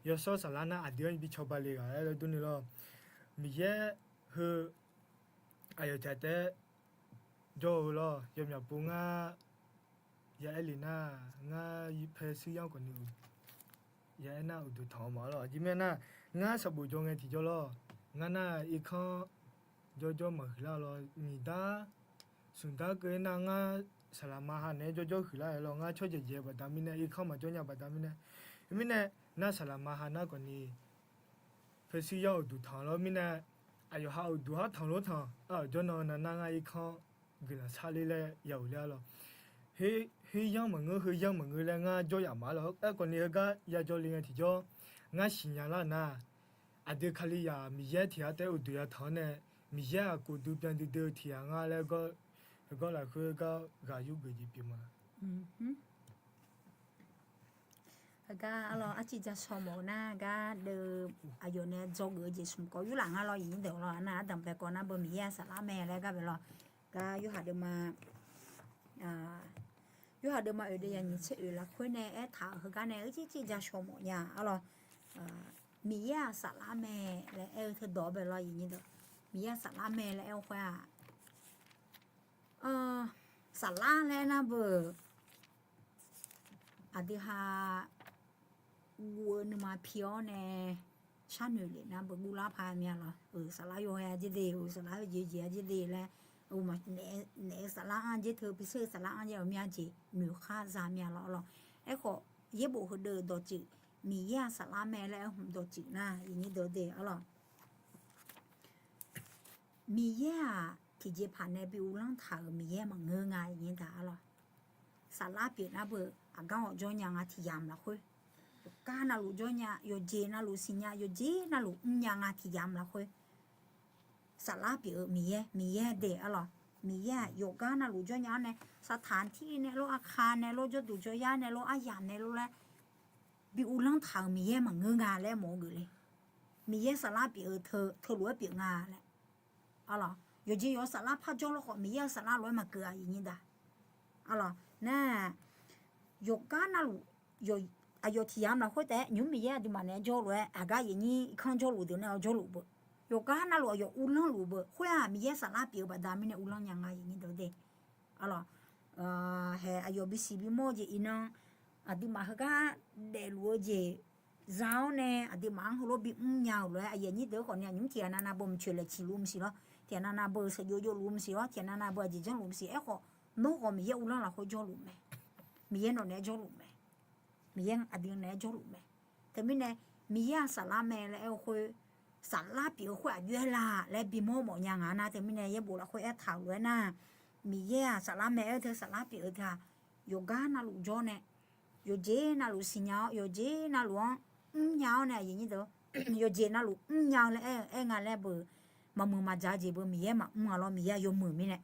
yawshawr saflar nar aqdui-anr bi cawba le ghaq-aer laer durni lawr. Miqyaer heu aqyawf tiq ghaq taef-aer jawr-eu lawr. Yawmyaq pov ngar ya aer le nar, ngar pae shuir yanr khawf ni, ya aer nar uqduq tanq-awr ma lawr. Aqjeq mirnae nar, ngar sanqbof jawr ngae tiqjawr lawr. Ngar nar irkanr jawrjawr maqhuiqlar lawr. Nyiq dar smq dar keuv-aer nar ngar saqlaq ma ha naeq-aer jawrjawr huiqlar-aer lawr. Ngar tsawrjaeq jaeq-eu baqda mirnae, irkanr maqjawr nya baqda mirnae, mirnae nar saqlaq ma ha nar khawf ni, pae shuir yanr uqduq tanq lawr. Mirnae aqyawf ha uqduq har tanq lof tanq, aqyawf jawr nan-eu nan nar ngar irkanr guiqlanq sharler laer ya-euq ler-ar lawr. Her yanr maqngeur, heu yanr maqngeur laer ngar jawr yaf ma lawr. Aerkhawf ni heugar yajawr le ngae tiqjawr, ngar siqnya lar nar, aqdui Kalizaq Miqyaer tiq ghaq taef-aer uqduq yatanq-awr nae, Miqyaer-aq kofdui byan duidui-eu tiq ghaq nga laer gawr, heugar lafkhoer gar ghaq yurgeuf jeq pyeuf ma. Heugar arlawr arciv ja shaw mawf-eu nar gar deuv, aqyawf nae dzawgeuf-eu jeq smq kawv yurlaf ngar lawr. Iqnyir deuq lawr, nar ardanq bae kawv nar beu Miqyaer-aq saflar mae laer gar bae lawr. Gar Yorhaq deuvma, Yorhaq deuvma oeq deuq yaqnyiq tser oeq lafkhoer nae aertaq-euq heugar nae arciv civ ja shaw mawf nya arlawr. Miqyaer-aq saflar mae laer aer-eu teudawq-anr bae lawr. Iqnyir deuq, Miqyaer-aq saflar mae laer aer-eu khoer-aq, saflar laer aer nar beu aqdui ha guv-eu nuima pi-awr nae sharnoeq lef nar beu guvlar paq mya lawr. Euq saflar yawqha-a jer de, euq saflar jeqjeq-a jer de laer, naef-eu saflar anr jer teu, piser-eu saflar anr jer-awq mya jeq noeq khar za mya lawr lawr. Aerkhawf yaerbof heudeuq dawqtsuif, Miqyaer-aq saflar mae laer aer hmq dawqtsuif nar, iqnyir deuq de arlawq. Miqyaer-aq tiqjeqpaq nae bi uvlanr taq-euq Miqyaer maqngeur nga, iqnyir daq arlawq. Saflar pyeuf nar beu aqgar ghawqjawr nya nga tiq yamq lafkhoer. Yawqgar navluf jawr nya, yawqjeq navluf siqnya, yawqjeq navluf mrnya nga tiq yamq lafkhoer. Saflar pyeuf-eu Miqyaer, Miqyaer de arlawq. Miqyaer-aq yawqgar navluf jawr nya-awr nae, saqtaq tirnae lor, aqkaq nae lor, jawrduq jawryar nae lor, aryamq nae lor laer bi uvlanr taq-euq Miqyaer maqngeur nga laer mawf-eu geuf le. Miqyaer saflar pyeuf-eu teu, teulof-aer pyeuf nga laer. Arlawq, yawqjeq yawq-eu saflar par jawr lawr khawf, Miqyaer-euq saflar lof-aer maqkeuv-a, iqnyir daq. Arlawq, nar, yawqgar navluf, aqyawf tiq yamq lafkhoer taef-aer nymq-mr Miqyaer aqduimaf naeq-aer jawrluf-aer, aqgar aqyuif nyir irkanr jawrluf deuq nae-awr jawrluf beu. Yawqgar navluf aqyawf uvlanr luf beu. Khoer-aq Miqyaer saflar pyeuf-eu baqda mirnae uvlanr nya nga, iqnyir daq de. Arlawq, haeq aqyawf bisiq bimawr-eu jeq iqnan, aqduimaf heugar daefluf-eu jeq za-awr nae aqduimaf-anr heulof-aer bimr nya-euq lof-aer, aqyuif aqnyir deuq-aer khawf ni aqnymr tiq ghaq navnav beu mqcoeq laeq ciqluf maqsiq lawr, tiq ghaq navnav beu sheuqjov jovluf maqsiq lawr, tiq ghaq navnav beu aqjeq janrluf maqsiq. Aerkhawf, nawr khawf Miqyaer uvlanr lafkhoer jawrluf mae. Miqyaer nawq naeq-aer jawrluf mae. Miqyaer aqdui naeq-aer jawrluf mae. Teumirnae, Miqyaer-aq saflar mae laer aer-eu khoer, saflar pyeuf-eu khoer aqjox-aer la laer bimawr mawf nya nga nar, teumirnae yaerbof lafkhoer aertaq-euq lof-aer nar, Miqyaer-aq saflar mae aer-eu teu saflar pyeuf-eu teu-aq, yawqgar navluf jawr nae, yawqjeq navluf siqnya-awr, yawqjeq navluf-anr mrnya-awr nae, aqyuif aqnyir deuq, yawqjeq navluf mrnya-eu laer aer-eu aer nga laer beu, maqmuiq maqdzaq-eu jeq beu Miqyaer maqmr-a lawr, Miqyaer-aq yawmuiq mirnae.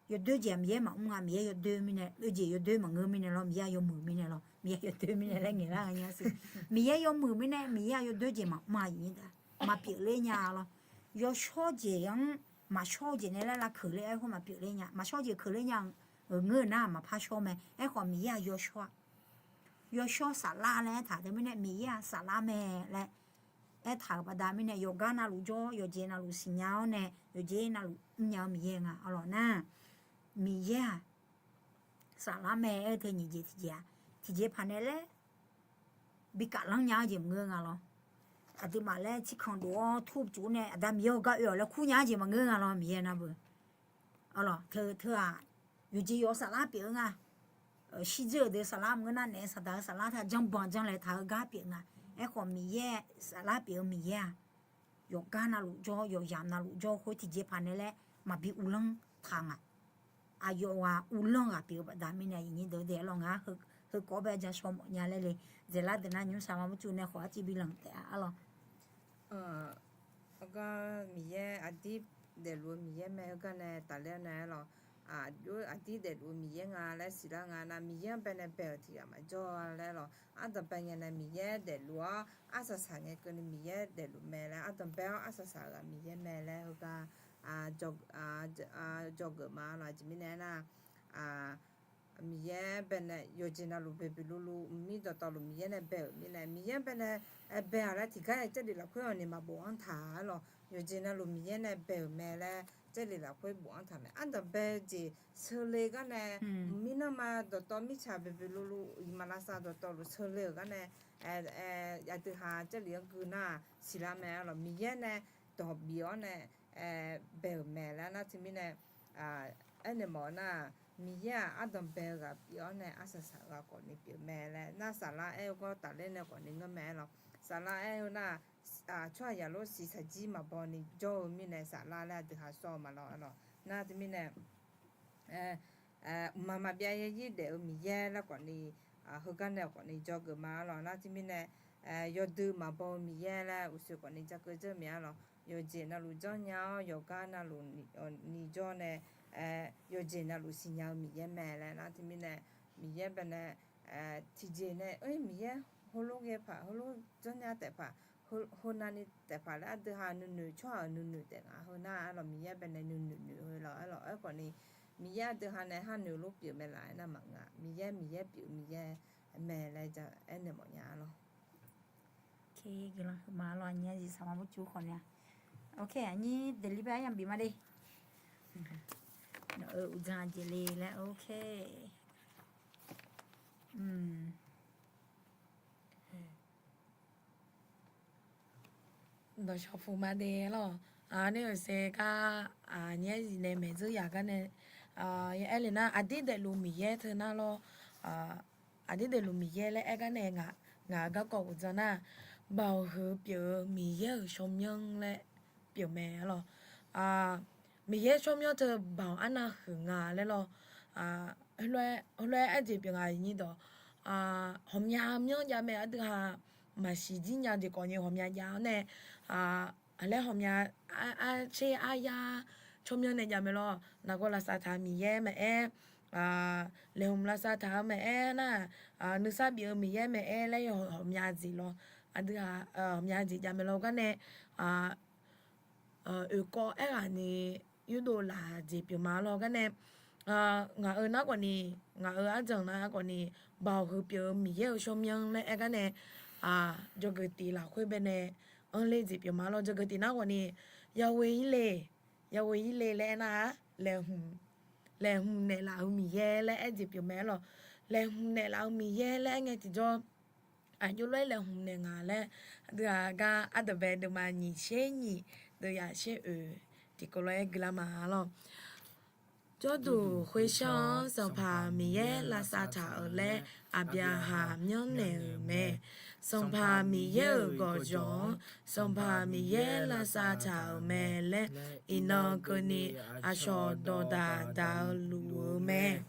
Yawdoer jeq-aq Miqyaer maqmr-a, Miqyaer yawdoer mirnae, oe jeq yawdoer maqngeur mirnae lawr, Miqyaer-aq yawmuiq mirnae lawr, Miqyaer yawdoer mirnae laer ngaeqlar nga siq. Miqyaer yawmuiq mirnae, Miqyaer-aq yawdoer jeq maqmr-a, iqnyir daq, maqpyeuf ler nya lawr. Yawshawr jeq-anr maqshawr-eu jeq nae laer lavkeuq ler-aer khoer maqpyeuf ler nya. Maqshawr jeq keuq ler nya-euq ngeur nar maqpar shawr mae. Aerkhawf Miqyaer-aq yawshawr-a. Yawshawr saflar laer aertaq teumirnae Miqyaer-aq saflar mae laer aertaq-euq baqda mirnae yawqgar navluf jawr, yawqjeq navluf siqnya-awr nae, yawqjeq navluf mrnya-eu Miqyaer nga. Arlawq nar, Miqyaer-aq saflar mae aer-eu teu nyiq jeq tiqjeq-aq, tiqjeqpaq nae laer bi kaflanr nya-eu jeq maqngeur nga lawr. Aqduimaf laer tsirkanq dof-awr tur cuf nae Aqda Miqyaer-eu gar oe-awq laer kur nya-eu jeq maqngeur nga lawr, Miqyaer nar beu. Arlawq teu teu-aq, yawqjeq yawq-eu saflar pyeuf-eu nga. Shirdzeur-euq deuq saflar maqngeur nar, naef saqdaq-eu saflar taq janrbanq janrlaeq taq-eu gar pyeuf nga. Aerkhawf Miqyaer saflar pyeuf-eu Miqyaer-aq, yawqgar navluf jawr, yawqyamq navluf jawr khoer tiqjeqpaq nae laer maqbi uvlanr taq nga. Aqyawf ghaq uvlanr ghaq pyeuf-eu baqda mirnae, iqnyir deuq de arlawq ngar heukawv bae ja shaw mawf nya laer le. Dzaeqlar deuq nar nymr saqma murcuv nae khawf arciv bi lanq taef-a arlawq. Heugar Miqyaer aqdir daefluf-eu Miqyaer mae heugar nae tafler-awr nae arlawq. Aqdir daefluf-eu Miqyaer nga laer siqlar nga nar, Miqyaer-anr bae nae bae-euq tiq ghaq maqjawr laer lawq. Ardanqbae ngae nae Miqyaer daefluf-awr arsaq saq ngae keuvni Miqyaer daefluf mae laer, ardanqbae-awr arsaq saq-eu ghaq Miqyaer mae laer heugar jawrgeuf ma lawq. Aqjeq mirnae aernar, Miqyaer bae nae yawqjeq navluf boeqboeq luvluv mqmir dawqtawvluf Miqyaer nae bae-euq mirnae, Miqyaer bae nae bae-aq laer tiqgar-aer Jarlif lafkhoer awqni maqbof-anr taq-a lawq. Yawqjeq navluf Miqyaer nae bae-euq mae laer Jarlif lafkhoer bof-anr taq mae. Ardanqbae-eu jeq seule gar nae, mirnanrma dawqtawv mirtsaq boeqboeq luvluv iqmalavshav dawqtawvluf seule-euq gar nae, aqdui ha Jarlif-anr gui nar siqlar mae arlawq. Miqyaer nae dawq bif-awr nae bae-euq mae laer nar teumirnae, aernaeq mawf-eu nar, Miqyaer-aq ardanqbae-eu ghaq pyeuf-awr nae arsaq saq-eu ghaq khawfni pyeuf mae laer nar, saflar aer-eu gawr tafler nae khawfni ngeur mae arlawq. Saflar aer-eu nar, tsawrhaqzaq lof siq saqjir maqbaw ni jawr-eu mirnae saflar laer aqdui ha sawr-eu ma lawq arlawq. Nar teumirnae mqmaq maqbyav yaryir daef-eu Miqyaer laer khawfni, heugar nae khawfni jawrgeuf ma arlawq. Nar teumirnae yawdui maqbaw-eu Miqyaer laer uqshoe khawfni jakeuv dzeur mae arlawq. Yawqjeq navluf janrnya-awr yawqgar navluf ni jawr nae, yawqjeq navluf siqnya-eu Miqyaer mae laer nar teumirnae, Miqyaer bae nae tiqjeq nae oer Miqyaer heulof ghae paq, heulof janrnya taef paq, heunavni taef paq laer aqdui ha nuinoeq tsawrhaq-euq nuinoeq taef nga. Heunar arlawq Miqyaer bae nae nuinoeq noeq-eu lawq arlawq. Aerkhawfni Miqyaer aqdui ha nae harnoeq lof pyeuf mae laf aernar maqngeur-a. Miqyaer Miqyaer pyeuf Miqyaer mae laer ja aernaeq mawfnya arlawq. Guiqlanq huiqma lawq, aqnyir-a jeq saqma murcuv khawfni-a. Ok, aqnyir daefli bae aryamq bif ma de. Nawq-euq uqdzan jeq le laer, ok. Dawqshawq puq ma de lawr. Nar-euq saer gar, nyaer zif nae maeq dzeur yaq gar nae, ya aer le nar, aqdir daefluf Miqyaer teu nar lawr. Aqdir daefluf Miqyaer laer aer gar nae, ngaq-euq garkawv uqdzan nar, Baoq huiq pyeuf-eu Miqyaer-euq tsawrmyanr laer pyeuf mae lawr. Miqyaer tsawrmyanr teu baoq arnav huiq nga laer lawr. Heulof-aer aer jeq pyeuf nga nyir dawq, ghawqmya myanr jav mae aqdui ha, maqsiq jir nya jeq khawf ni ghawqmya jav-awr nae, aqlaer ghawqmya, artser aryar tsawrmyanr nae jav mae lawr. Nargawr lavsav taq-eu Miqyaer maqaer, laeqhmq lavsav taq-eu maqaer nar, nuisar bif-eu Miqyaer maqaer laer ghawqmya jeq lawr. Aqdui ha ghawqmya jeq jav mae lawr gar nae, oeqkawv aerghaq ni yurdov laf jeq pyeuf ma lawr gar nae, ngaq-euq nar khawf ni, ngaq-euq ardanq nar khawf ni, Baoq huiq pyeuf-eu Miqyaer-euq tsawrmyanr laer aer gar nae, dzawgeuf tif lafkhoer bae nae anr ler jeq pyeuf ma lawr. Dzawgeuf tif nar khawf ni, Yaghoe irle, Yaghoe irle laer aer nar-aq, laeqhmq naeqlaf-eu Miqyaer laer aer jeq pyeuf mae lawr. Laeqhmq naeqlaf-eu Miqyaer laer aer ngae tiqjawr, aqjox lof-aer laeqhmq naeq nga laer, aqdui ha gar ardawq bae deuvma nyiq tser nyiq, deuvyaq tser oeq tiqkawv lof-aer guilar ma lawr. Jawrduq khoersanr-anr Sanqpaq Miqyaer lavsav taq-euq laer Aqbyaqhaq myanrnaeq-euq mae. Sanqpaq Miqyaer-euq gawqjawq-anr Sanqpaq Miqyaer lavsav taq-euq mae laer iqnan keuvni aqcawq dawqdaq daq-eu luf-eu mae.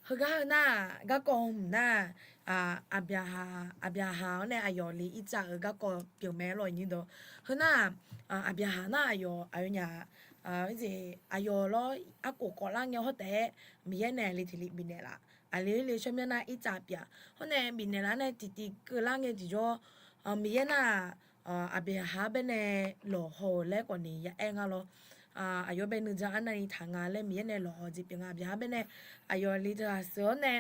Heugar heu nar-aq, garkawv hmq nar-aq, Aqbyaqhaq, Aqbyaqhaq-anr nae aqyawf li irtsav-euq garkawv pyeuf mae lawr nyir dawq. Heu nar-aq, Aqbyaqhaq nar aqyawf aqyawfnyaf, aqyawf lawr arkhof khawf lar ngae hawr taef-aer Miqyaer nae aqli tiq li bifnaeq laf. Aqli le tsawrmyanr nar irtsav pyeuf-aq. Hawr nae bifnaeq laf nae tiqtiv keuvlar ngae tiqjawr, Miqyaer nar-aq, Aqbyaqhaq-anr bae nae lawqhaw-euq laer khawf ni ya aer nga lawr. Aqyawf bae nuijan arnavni taq nga laer Miqyaer nae lawqhaw jeq pyeuf nga. Aqbyaqhaq-anr bae nae aqyawf li teughaq sheuq-awr nae,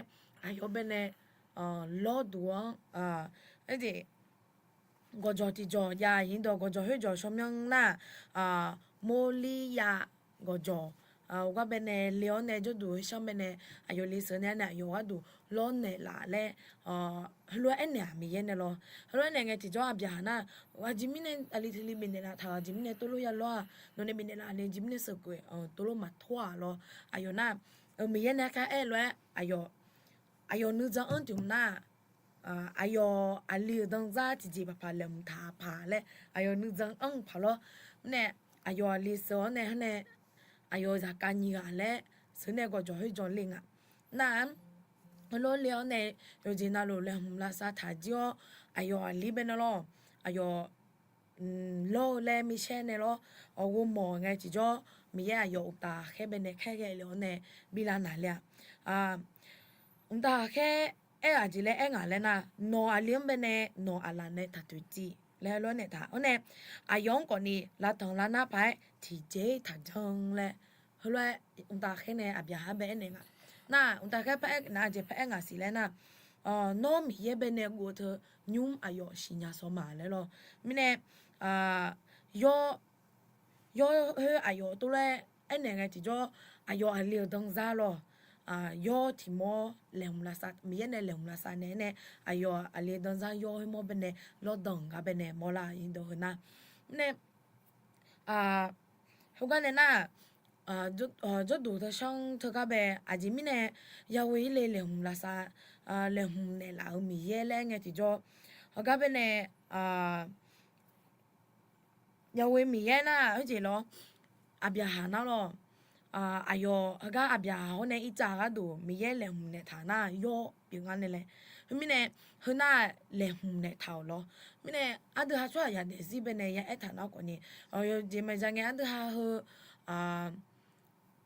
aqyawf bae nae lawrduq-anr, aerjeq gawqjawq tiqjawq jav-ir dawq gawqjawq khoerjawq tsawrmyanr nar-aq, Morliryav gawqjawq, heugar bae nae le-awr nae jawrduq khoersanr bae nae aqyawf li sheuq nae nae aqyawf gharduq lawrnaeq laf laer, heulof-aer aernaeq-aq Miqyaer nae lawr. Heulof-aer naeq ngae tiqjawr Aqbyaqhaq nar, aqjeq mirnae aqli tiq li bifnaeq laf taq-euq aqjeq mirnae tov lof ya lawr-aq, nawq nae bifnaeq laf le jeq mirnae sheuqkhof-eu tov lof maqtor-aq lawr. Aqyawf nar, Miqyaer nae kar aer lof-aer aqyawf aqyawf nuijan anr tiq hmq nar-aq, aqyawf aqli-euq danzar tiqjeq paqpaq laeqhmq taq paq laer aqyawf nuijan anr paq lawr. Mirnae aqyawf aqli sheuq-awr nae hawr nae aqyawf zaqkhav nyiq ghaq laer sheuq nae gawqjawq khoerjawq le nga. Nar-aq, heulof le-awr nae yawqjeq navluf laeqhmq lavsav taq jir-awr aqyawf aqli bae nae lawr. Aqyawf lawr-eu laer micaer nae lawr, ghov mawf ngae tiqjawr Miqyaer aqyawf uqtaf khaer bae nae khaerghae le-awr nae bi lavnaq le-aq. Mqtav khaer aer-aq jeq laer aer ngaq laer nar, nawq aqli-anr bae nae nawq aqlaf nae taq toeqciv laer lof-aer naeq taq. Hawr nae aqyawf-anr khawf ni lavtanq lavnar paq-aer tiqjeq-ir taqjanr laer, heulof-aer mqtav khaer nae Aqbyaqhaq bae aernaeq nga. Nar-aq, mqtav khaer paq-aer nar-aq jeq paq-aer ngaq siq laer nar, nawr Miqyaer bae nae guv-eu teu nymr aqyawf siqnya shawr ma laer lawr. Mirnae, yawr, yawr khoer aqyawf tov lof-aer aernaeq ngae tiqjawr, aqyawf aqli-euq danzar lawr, yawr tiq mawr laeqhmq lavsav, Miqyaer nae laeqhmq lavsav naeq-aer nae, aqyawf aqli danzar yawr khoer mawr bae nae lawrdanq gar bae nae mawrlar-eu dawq heu nar. Mirnae, heugar nae nar-aq, jawrduq teu shanr teugar bae aqjeq mirnae yaghoe-ir le laeqhmq lavsav, laeqhmq naeqlaf-euq Miqyaer laer ngae tiqjawr, heugar bae nae yaghoe Miqyaer nar-aq, heujeq lawr, Aqbyaqhaq nar lawr, aqyawf heugar Aqbyaqhaq hawr nae irtsav gharduq Miqyaer laeqhmq naeqtaq nar yawr pyeuf ngar nae laer. Heumirnae, heu nar-aq laeqhmq naeqtaq-euq lawr. Mirnae, aqdui ha tsawrhaq yadaef zir bae nae ya aertaq nar khawf ni, yawqjeq maqza ngae aqdui ha heu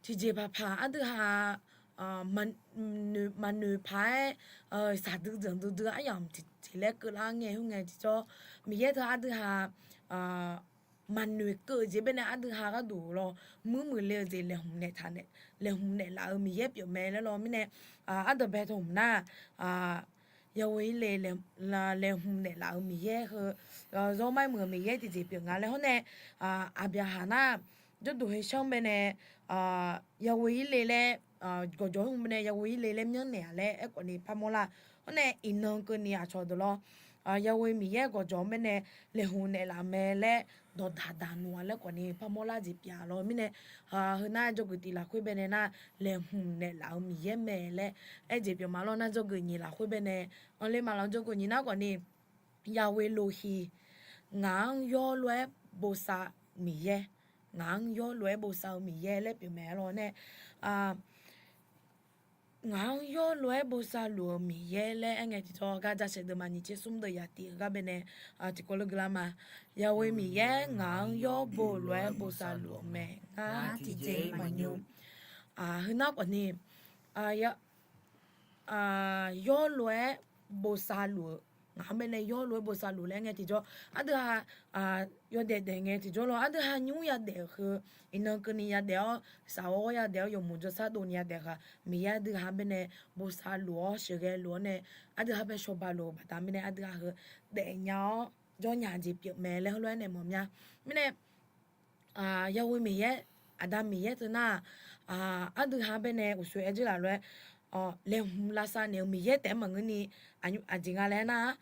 tiqjeq paqpaq aqdui ha maqnoeq paq-aer, saqdui dzanqdui dui aryamq tiqjeq laer keuvlar ngae khoerngae tiqjawr, Miqyaer teu aqdui ha maqnoeq keuv-eu jeq bae nae aqdui ha gharduq lawr, muir muiqle-eu jeq laeqhmq naeqtaq, laeqhmq naeqlaf-eu Miqyaer pyeuf mae laer lawr. Mirnae, aqdui bae teu hmq nar, yaghoe-ir le laeqhmq naeqlaf-euq Miqyaer heu, zawr mar muiq-eu Miqyaer tiqjeq pyeuf nga laer hawr nae, Aqbyaqhaq nar, jawrduq heu shanr bae nae, yaghoe-ir le laer, gawqjawq heu bae nae yaghoe-ir le laer myanrnaeq-a laer aerkhawf ni parmawr lar. Hawr nae iqnan keuvni aqcawq deuq lawr, Yahweh Miqyaer gawqjawq-anr baenae laeqhmq naeqlaf-eu mae laer dawqdaq daq noeq-a laer khawfni parmawr lar jeq pyeuf-a lawr. Mirnae, heunar jawrgeuf tif lafkhoer baenae nar, laeqhmq naeqlaf-eu Miqyaer mae laer aer jeq pyeuf ma lawr. Nar jawrgeuf nyiq lafkhoer baenae, anr ler ma lawr. Jawrgeuf nyiq nar khawfni, Yahweh Rohi, ngaq-anr yawrlof-aer bosav Miqyaer, ngaq-anr yawrlof-aer bosav-eu Miqyaer laer pyeuf mae lawr nae, ngaq-anr yawrlof-aer bosav luf-eu Miqyaer laer aer ngae tiqjawr, gar jasheuq deuq ma nyiq tser smr deuq yaf tif-eu gar baenae, tiqkawv lor guiqlar ma. Yahweh Miqyaer ngaq-anr yawrbo lof-aer bosav luf-eu mae, ngar tiqjeq-iq maqnymr. Heunar khawfni, yawrlof-aer bosav luf-eu, ngaq-anr baenae yawrlof-aer bosav luf laer aer ngae tiqjawr, aqdui ha yawdaef daef ngae tiqjawr lawr, aqdui ha nymr yadaef-euq heu, iqnan keuvni yadaef-awr, safghawr yadaef-awr, yawmuiq jawrsar dovni yadaef-euq heu, Miqyaer aqdui ha baenae bosav luf-awr sheuqghae luf-awr nae, aqdui ha bae shawba luf-eu baqda mirnae aqdui ha heu daefnya-awr jawrnya jeq pyeuf mae laer heulof-aer nae mawf mya. Mirnae, Yahweh Miqyaer, Aqda Miqyaer teu nar-aq, aqdui ha baenae uqshoe aer dzeurlaf lof-aer, laeqhmq lavsav naeq-eu Miqyaer taef-aer maqngeurni, aqjeq nga laer nar-aq,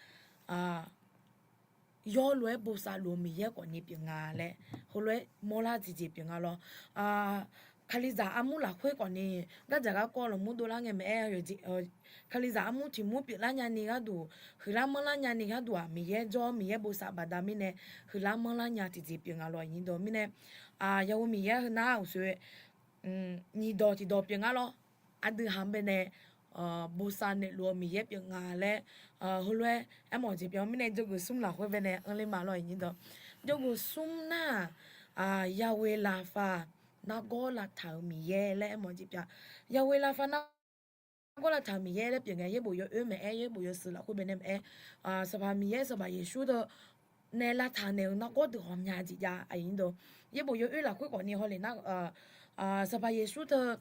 yawrlof-aer bosav luf-eu Miqyaer khawfni pyeuf nga laer heulof-aer mawrlar tiqjeq pyeuf nga lawr. Kalizaq armur lafkhoer khawfni, gardzaq garkawv lafmur dovlar ngae maqaer, kalizaq armur tiq mur pyeuflar nyani gharduq, huiqlar manrlar nyani gharduq-aq, Miqyaer jawr, Miqyaer bosav baqda mirnae, huiqlar manrlar nya tiqjeq pyeuf nga lawr. Aqnyir dawq mirnae, Yahweh Miqyaer heunar uqshoe nyiq dawq tiqdawq pyeuf nga lawr. Aqdui ha baenae bosav naeqluf-eu Miqyaer pyeuf nga laer heulof-aer aermawf jeq pyeuf-a. Mirnae jawrgeuf smr lafkhoer baenae anr ler ma lawr. Aqnyir dawq, jawrgeuf smr nar-aq, Yahweh Rapha, nargawr lavtaq-euq Miqyaer laer aermawf jeq pyeuf-a. Yahweh Rapha, nargawr lavtaq-euq Miqyaer laer pyeuf ngae, yaerbof yawoer maqaer, yaerbof yawshuif lafkhoer baenae maqaer, Sanqpaq Miqyaer, Sanqpaq Yeqsur teu nae lavtaq naeq-euq nargawr deuq ghawqmya jeq jav. Aqnyir dawq, yaerbof yawoer lafkhoer khawfni hawle nar, Sanqpaq Yeqsur teu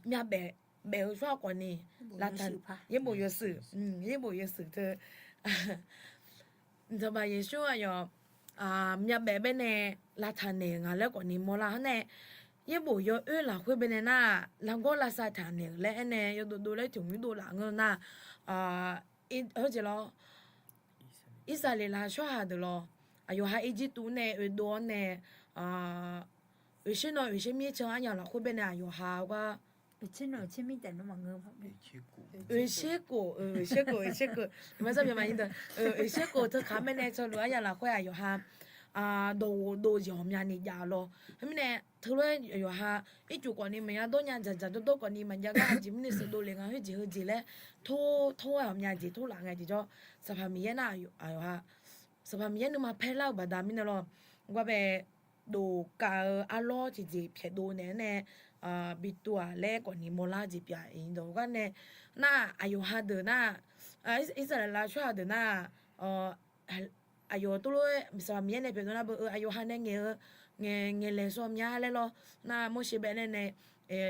myavbaef baef-eu tsawrhaq khawfni, yaerbof yawshuif, yaerbof yawshuif teu Sanqpaq Yeqsur aqyawf myavbaef baenae lavtaq naeq-euq nga laer khawfni mawrlar-awr nae, yaerbof yawoer lafkhoer baenae nar-aq, nargawr lavsav taq naeq-euq laer aernae yawdov dov laer tiq mr dovlaf ngeur nar, heujeq lawr, Irsaqleqlav tsawrhaq deuq lawr, aqyawf ha Irjirtuv nae oedov-awr nae, oeqsher nawr oeqsher mir can aryamq lafkhoer baenae aqyawf ha gar oeqsher khof, oeqsher khof, oeqsher khof, oeqsher khof teu kaq baenae canluf aryamq lafkhoer aqyawf ha dawqghof dov jeq ghawqmyani jav lawr. Khoermirnae, teulof-aer aqyawf ha ircuf khawfni maqya dawrnya, dzaqdzaq dawrdawr khawfni maqjav gar, aqjeq mirnae sheuqdov le nga, khoerjeq heujeq laer tor tor-aer ghawqmya jeq torlaf ngae tiqjawr, Sanqpaq Miqyaer nar, aqyawf ha Sanqpaq Miqyaer nuima paerlar-eu baqda mirnae lawr, gar bae dovkav-eu arlawr tiqjeq pyaeqdov naeq-aer nae bi tuv-aq laer khawfni mawrlar jeq pyeuf-a. Dawq gar nae nar, aqyawf ha deuq nar, Irsaqleqlav tsawrhaq deuq nar, aqyawf teulof-aer Sanqpaq Miqyaer nae pyaeqdov nar beu-eu aqyawf ha nae ngaeq-eu ngaeq, ngaeqlaeq sawr mya laer lawr. Nar Morseq bae nae nae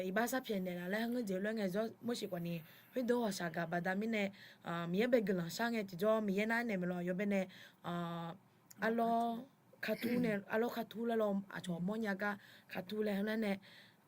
iqbax sharpyaeq naeqlaf laer ngeur jeq lof-aer ngaejawr, Morseq khawfni khoerdeuq ghawqshaq gaq baqda mirnae, Miqyaer bae guiqlanq shar ngae tiqjawr Miqyaer nar-aer naeq maeq lawr, aqyawf bae nae arlawr kartur nae, arlawr kartur laer lawr, aqcawq mawrnya gar kartur laer laer nae,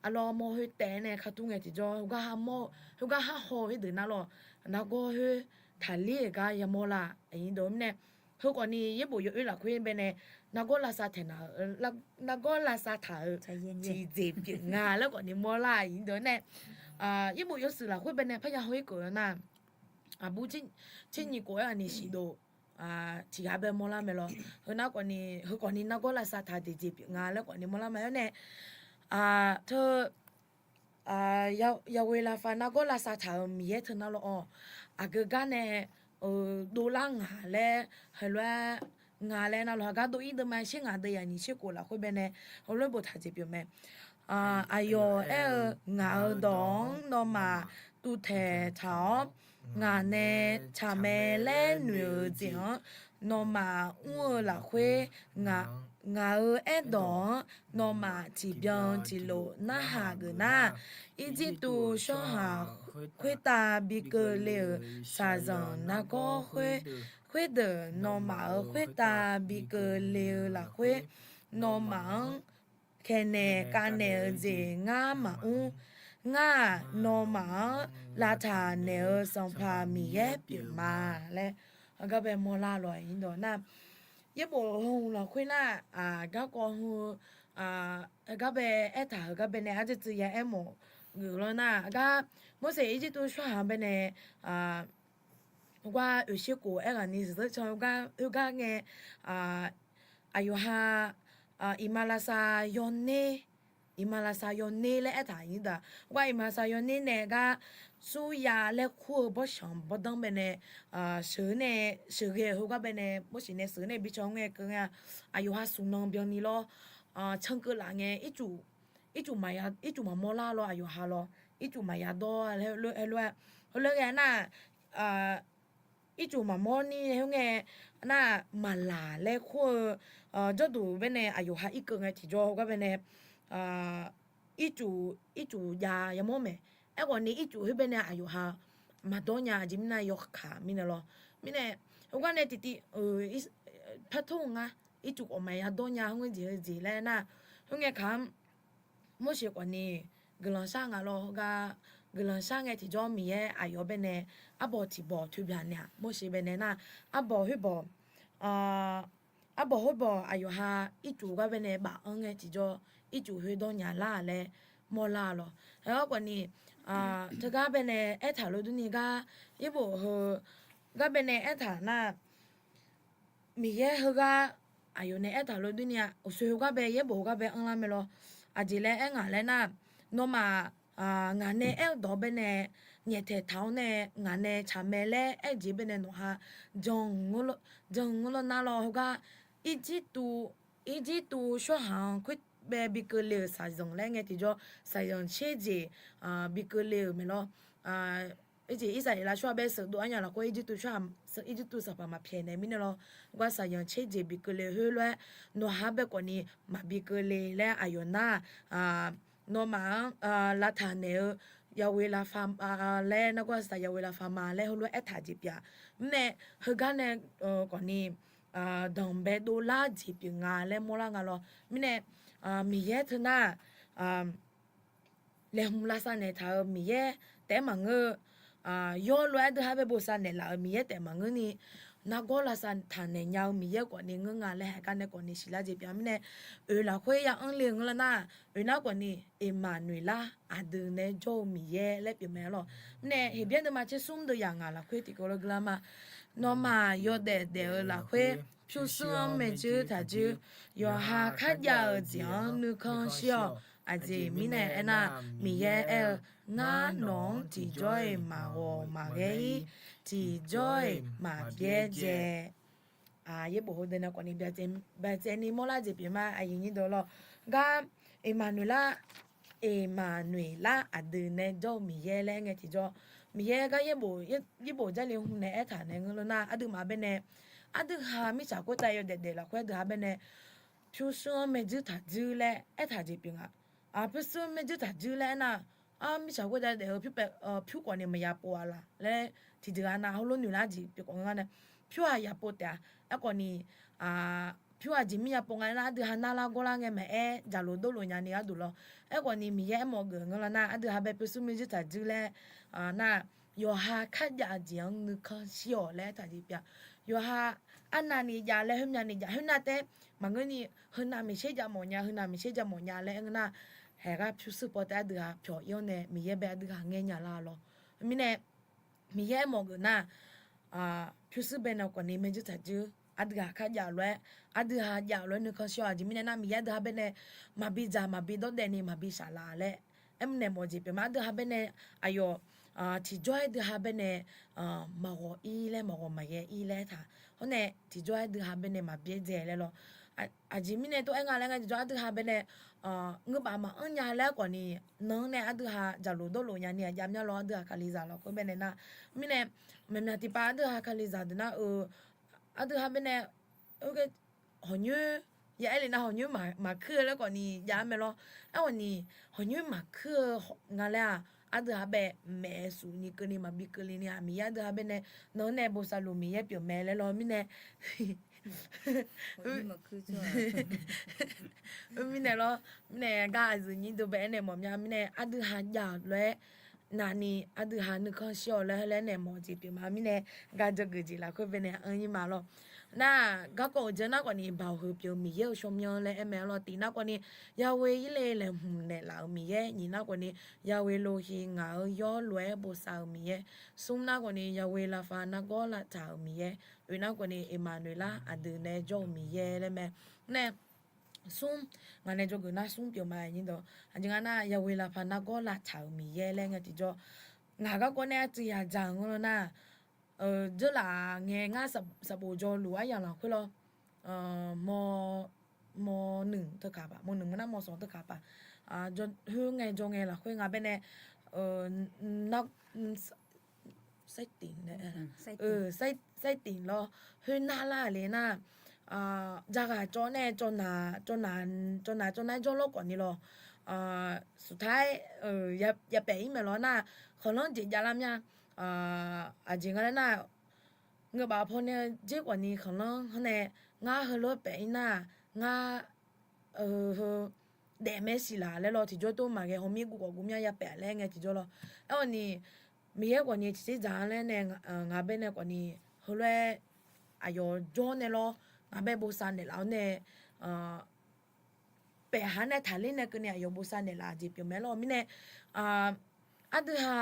arlawr mawr khoertaef nae kartur ngae tiqjawr, khoergar har haw khoerdeuq nar lawr, nargawr khoer taqler-euq gar yamawr la. Aqnyir dawq mirnae, heukhawfni yaerbof yawoer lafkhoer bae nae nargawr lavsav taq na-eu, nargawr lavsav taq-eu tiqjeq pyeuf nga laer khawfni mawrlar. Aqnyir dawq nae, yaerbof yawshuif lafkhoer bae nae parya haw-ir keuv-eu nar, aqbur tser nyiq khof-aer aqniq siqdov tiqghaq bae mawrlar mae lawr. Heunar khawfni, heukhawfni nargawr lavsav taq tiqjeq pyeuf nga laer khawfni mawrlar mae-awr nae, teu Yahweh Rapha nargawr lavsav taq-euq Miqyaer teu nar lawr-awr, aqgeu gar nae dovlar ngaq laer, heulof-aer nga laer nar lawr, aqgar dov-ir deuv ma, tser ngaq deuv yaq nyiq tser khof lafkhoer bae nae heulof-aer boftaq jeq pyeuf mae. Aqyawf aer-eu, ngaq-euq dawq-anr nawmaf tuvtaeq taq-awr, ngaq nae tsaq mae laer noeq-euq jeq-anr nawmaf mr-eu lafkhoer, ngaq-euq aerdawq-anr nawmaf tiqbyan tiqlof narhaq geuf nar, Irjirtuv tsawrhaq khoertav bi keuvle-euq shaqzanq nargawr khoerdeuq nawmaf-euq khoertav bi keuvle-eu lafkhoer, nawmaf-anr khaeqnaeq kavnaeq-eu jeq ngar maqmr. Ngar-aq, nawmaf-anr lavtaq naeq-eu Sanqpaq Miqyaer pyeufma laer gar bae mawrlar lawq. Aqnyir dawq nar, yaerbof heu hmq lafkhoer nar, garkawv heu, gar bae aertaq heugar bae nae arjir tsuif ya aermawf geuf lawr nar, gar Morseq Irjirtuv tsawrhaq bae nae gar oeqsher khof aerghaq ni zeuqzeur can gar oergar ngae, aqyawf ha iqmalavshav yawner, iqmalavshav yawner laer aertaq aqnyir dawq, gar iqmalavshav yawner nae gar surya laer kur-eu bawrsanq bawrdanr bae nae sheuq-eu nae, sheuqghae heugar bae nae Morseq nae sheuq nae bi can ngae keuv ngae, aqyawf ha smq nan byanni lawr, cankeuv laf ngae, ircuf maqya, ircuf maqmawr lar lawr, aqyawf ha lawr, ircuf maqya dawr-a laer heulof-aer, heulof-aer ghae nar, ircuf maqmawr ni khoer ngae nar, maqlaq laer kur-eu jawrduq bae nae aqyawf ha irkeuv ngae tiqjawr heugar bae nae ircuf, ircuf jav yamawr mae. Aerkhawf ni ircuf khoer bae nae aqyawf ha maqdawr nya, aqjeq mirnae yawkaq mirnae lawr. Mirnae heugar nae tiqtiv partor ngar ircuf khawf maqya dawr nya, khoerngae jeq heu jeq laer nar, khoerngae kaq-anr Morseq khawf ni guiqlanq shar nga lawr. Heugar guiqlanq shar ngae tiqjawr Miqyaer aqyawf bae nae arbawq tiq bawq toeqbyaq naeq-aq, Morseq bae nae nar, arbawq khoer bawq, arbawq khoer bawq aqyawf ha ircuf gar bae nae baf-anr ngae tiqjawr ircuf khoer dawr nya lar laer mawrlar lawq. Heugar khawf ni teugar bae nae aertaq lof durni gar, yaerbof heu gar bae nae aertaq nar, Miqyaer heugar aqyawf nae aertaq lof durni-a, uqshoe heugar bae yaerbof heugar bae anrlar mae lawr. Aqjeq laer aer ngaq laer nar, nawmaf ngaq nae aer-eu dawq bae nae nyaeftaeq taq-awr nae ngaq nae tsaq mae laer aer-eu jeq bae nae nawq ha jan-eu ngeur lawr nar lawr. Heugar Irjirtuv, Irjirtuv tsawrhaq-anr khoer bae bi keuvle-euq shaqzanq laer ngae tiqjawr shaqzanq tser jeq bi keuvle-euq mae lawr. Irjeq Irsaqleqlav tsawrhaq bae sheuqdov arnyaf lafkhoer Irjirtuv tsawrhaq, Irjirtuv sanqpaq maqpyaeq naeq mirnae lawr. Gar shaqzanq tser jeq bi keuvle khoer lof-aer nawq ha bae khawf ni maqbi keuvle laer aqyawf nar, nawmaf-anr lavtaq naeq-eu yawe lavfaq ma laer, nargawr aqsaq yawe lavfaq ma laer heulof-aer aertaq jeq pyeuf-a. Mirnae heugar nae khawf ni danqbae dovlar jeq pyeuf nga laer mawrlar nga lawr. Mirnae Miqyaer teunar laeqhmq lavsav naeqtaq-euq Miqyaer taef-aer maqngeur-eu, yawr lof-aer deuq ha bae bosav naeqlaf-euq Miqyaer taef maqngeur ni, nargawr lavsav taq naeq nya-eu Miqyaer khawf ni ngeur nga laer heugar nae khawf ni siqlar jeq pyeuf-a. Mirnae oeq lafkhoer ya anr le-eu ngeur lar nar, oeq nar khawf ni Iqmaqnoeqlar aqdui nae jawr-eu Miqyaer laer pyeuf mae lawr. Mirnae Heqbyaer deuvma tser smr deuv yaq ngaq lafkhoer tiqkawv lor gurlar ma. Nawmaf yawdaef daef-eu lafkhoer pyurshuir-anr maeqjuir taqjuir. Yawqha kharjav-eu jeq-anr nuikhanr shir-awq. Aqjeq mirnae aernar, Miqyaer aer-eu, Ngar nawq-anr tiqjawr-iq maqghawq maqghae-ir, tiqjawr-iq maqbyaerdzae. Yaerbof heudeuq nae khawf ni byacaevni mawrlar jeq pyeuf ma. Aqyuif nyir deuq lawr, gar Iqmaqnoeqlar, Iqmaqnoeqlar aqdui nae jawr-eu Miqyaer laer ngae tiqjawr, Miqyaer gar yaerbof, yaerbof Jarlif hmq nae aertaq nae ngeur lor nar, aqduimaf bae nae, aqdui ha mirtsaq khoertav yawdaef daef lafkhoer aqdui ha bae nae pyurshuir-anr maeqjuir taqjuir laer aertaq jeq pyeuf nga. Pyurshuir-anr maeqjuir taqjuir laer aernar, mirtsaq khoertav daef-eu pyur khawf ni maqya pov-a laq laer tiqdui-a nar, heulof noeqlar jeq pyeuf khawf nga nae, pyur-aq ya pov taef-a. Aerkhawf ni pyur aqjeq mir ya pov nga nar, aqdui ha narlar gawrlar ngae maqaer, jaqlof dawrlof nyani gharduq lawr. Aerkhawf ni Miqyaer aermawf geuf ngeur lar nar, aqdui ha bae pyurshuir maeqjuir taqjuir laer nar, yawqha kharjav-eu jeq-anr nuikhanr shir-awq laer aertaq jeq pyeuf-a. Yawqha arnavni jav laer khoermyavni jav khoernav taef maqngeur ni, heunav maeqsher jav mawf nya, heunav maeqsher jav mawf nya laer aer ngeur nar, haeq gar pyurshuir paw taef aqdui ha pyawq ir-awr nae Miqyaer bae aqdui ha ngae nya lar lawr. Mirnae Miqyaer aermawf geuf nar, pyurshuir bae nae khawf ni maeqjuir taqjuir, aqdui ha kharjav lof-aer, aqdui ha jav lof-aer nuikhanr shir-awq. Aqjeq mirnae nar, Miqyaer aqdui ha bae nae maqbi dzaq maqbi dawrdaef ni maqbi saqlaq laer aermr nae mawf jeq pyeuf ma. Aqdui ha bae nae aqyawf tiqjawr-aer dui ha bae nae maqghawq ir laer, maqghawq maqghae ir laer aertaq. Hawr nae tiqjawr-aer dui ha bae nae maqbyaerdzae laer lawr. Aqjeq mirnae tov-aer nga laer nga tiqjawr aqdui ha bae nae ngeur baf maqanr nya laer khawf ni, nan-anr nae aqdui ha jaqlof dawrlof nyani aqjav myanr lawr, aqdui ha kalizaq lafkhoer bae nae nar. Mirnae maqmyaq tiqpav aqdui ha kalizaq deuq nar-eu, aqdui ha bae nae hawqnyoer, ya aer le nar hawqnyoer maqkuir-eu laer khawf ni jav-ar mae lawr. Aerkhawf ni hawqnyoer maqkuir-eu nga laer-aq, aqdui ha bae maeqsuf ni keuvni maqbi keuvle ni-aq, Miqyaer aqdui ha bae nae nan-anr nae bosav luf Miqyaer pyeuf mae laer lawr. Mirnae mirnae lawr, mirnae gar aqyuif nyir deuq bae aernaeq mawf mya mirnae aqdui ha jav lof-aer navni aqdui ha nuikhanr shir-awq laer heu laer naeq mawf-eu jeq pyeuf ma mirnae, gar dzawgeuf jeq lafkhoer baenae anr-ir ma lawr. Nar-aq, garkawv-euq jeq nar khawfni baoq heu pyeuf-eu Miqyaer-euq tsawrmyanr laer aer mae-awr lawr. Tiq nar khawfni, Yahweh irle laeqhmq naeqlaf-euq Miqyaer. Nyiq nar khawfni, Yahweh lohi ngaq-euq yawr lof-aer bosav-euq Miqyaer. Smr nar khawfni, Yahweh lavfav nargawr lavtaq-euq Miqyaer. Oeq nar khawfni, Iqmaqnoeqlar aqdui nae jawr-eu Miqyaer laer mae. Nae, smr, ngaq nae dzawgeuf nar smr pyeuf ma nyir dawq. Aqjeq nga nar, Yahweh lavfav nargawr lavtaq-euq Miqyaer laer ngae tiqjawr. Ngaq garkawv nae aqtsuiq yadzaq-eu ngeur lawr nar, dzeurlaf ngae ngar saqbof jawrluf aryamq lafkhoer lawr, mawr, mawr nuiq teukaq paq, mawr nuiq mawr nar mawr sanq teukaq paq, khoerngae jawr ngae lafkhoer nga baenae, nar, saertiq, saertiq lawr, khoer narlar le nar, jaghaq cawv nae cawv naq, cawv naq, cawv naq-aer jawrlawr khawfni lawr, สุดท้าย yapaef-ir maeq lawr nar, khanqlanr jeq javlar mya. Aqjeq nga laer nar, ngeur baf paw nae jer khawfni khanqlanr hawr nae, ngar heulof-aer paef-ir nar, ngar heu daef mae siq laq laer lawr tiqjawr tov maqghae hawmir guv khawf guv mya yapaef laer ngae tiqjawr lawr. Aerkhawfni, Miqyaer khawfni tiqjeq dzaq-anr laer nae, ngaq baenae khawfni, heulof-aer aqyawf jawr nae lawr, ngaq bae bosav naeqlaf-awr nae, paef ha nae taqler nae keuvni aqyawf bosav naeqlaf jeq pyeuf mae lawr mirnae, aqdui ha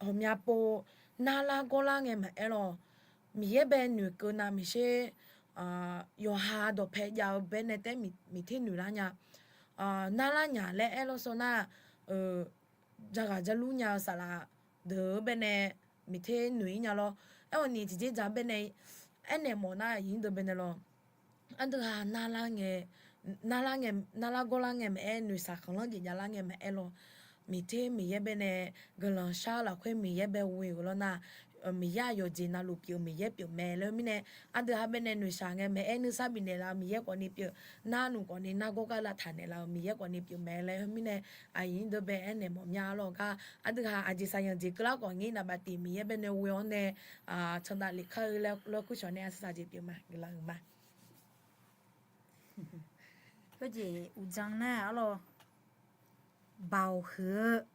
ghawqmya pov narlar gawrlar ngae maqaer lawr, Miqyaer bae noeqkeuv navmaqtser, yawqha dawqpae jav-eu baenae taef miqter noeqlar nya. Narlar nya laer aer lawr sawr nar, jaghaq jarlur nya-eu saflar deuq-eu baenae miqter noeq-ir nya lawr. Aerkhawfni tiqjeq dzaq baenae aernaeq mawf nar aqyuif deuq baenae lawr, aqdui ha narlar ngae, narlar gawrlar ngae maqaer, noeqshaq khanqlanr jeq javlar ngae maqaer lawr, miqter Miqyaer baenae guiqlanq shar-eu lafkhoer Miqyaer bae ghoe-euq lawr nar, Miqyaer aqyawf jeq navluf pyeuf-eu Miqyaer pyeuf mae laer mirnae, aqdui ha baenae noeqshaq ngae maqaer nuisar bifnaeq laf-eu Miqyaer khawfni pyeuf, narluf khawfni nargawr gar lavtaq naeqlaf-eu Miqyaer khawfni pyeuf mae laer heu mirnae, aqyuif deuq bae aernaeq mawf mya lawr gar, aqdui ha aqjeq saqyanq jeq keuvlar khawf ngir naqbaf tiq Miqyaer baenae ghoe-awr nae, candav lefkar-eu laer lawrkuir shawq nae arsaq jeq pyeuf ma guiqlanq-euq ma. Khoerjeq uqdzan nar arlawr, baoq huiq-eu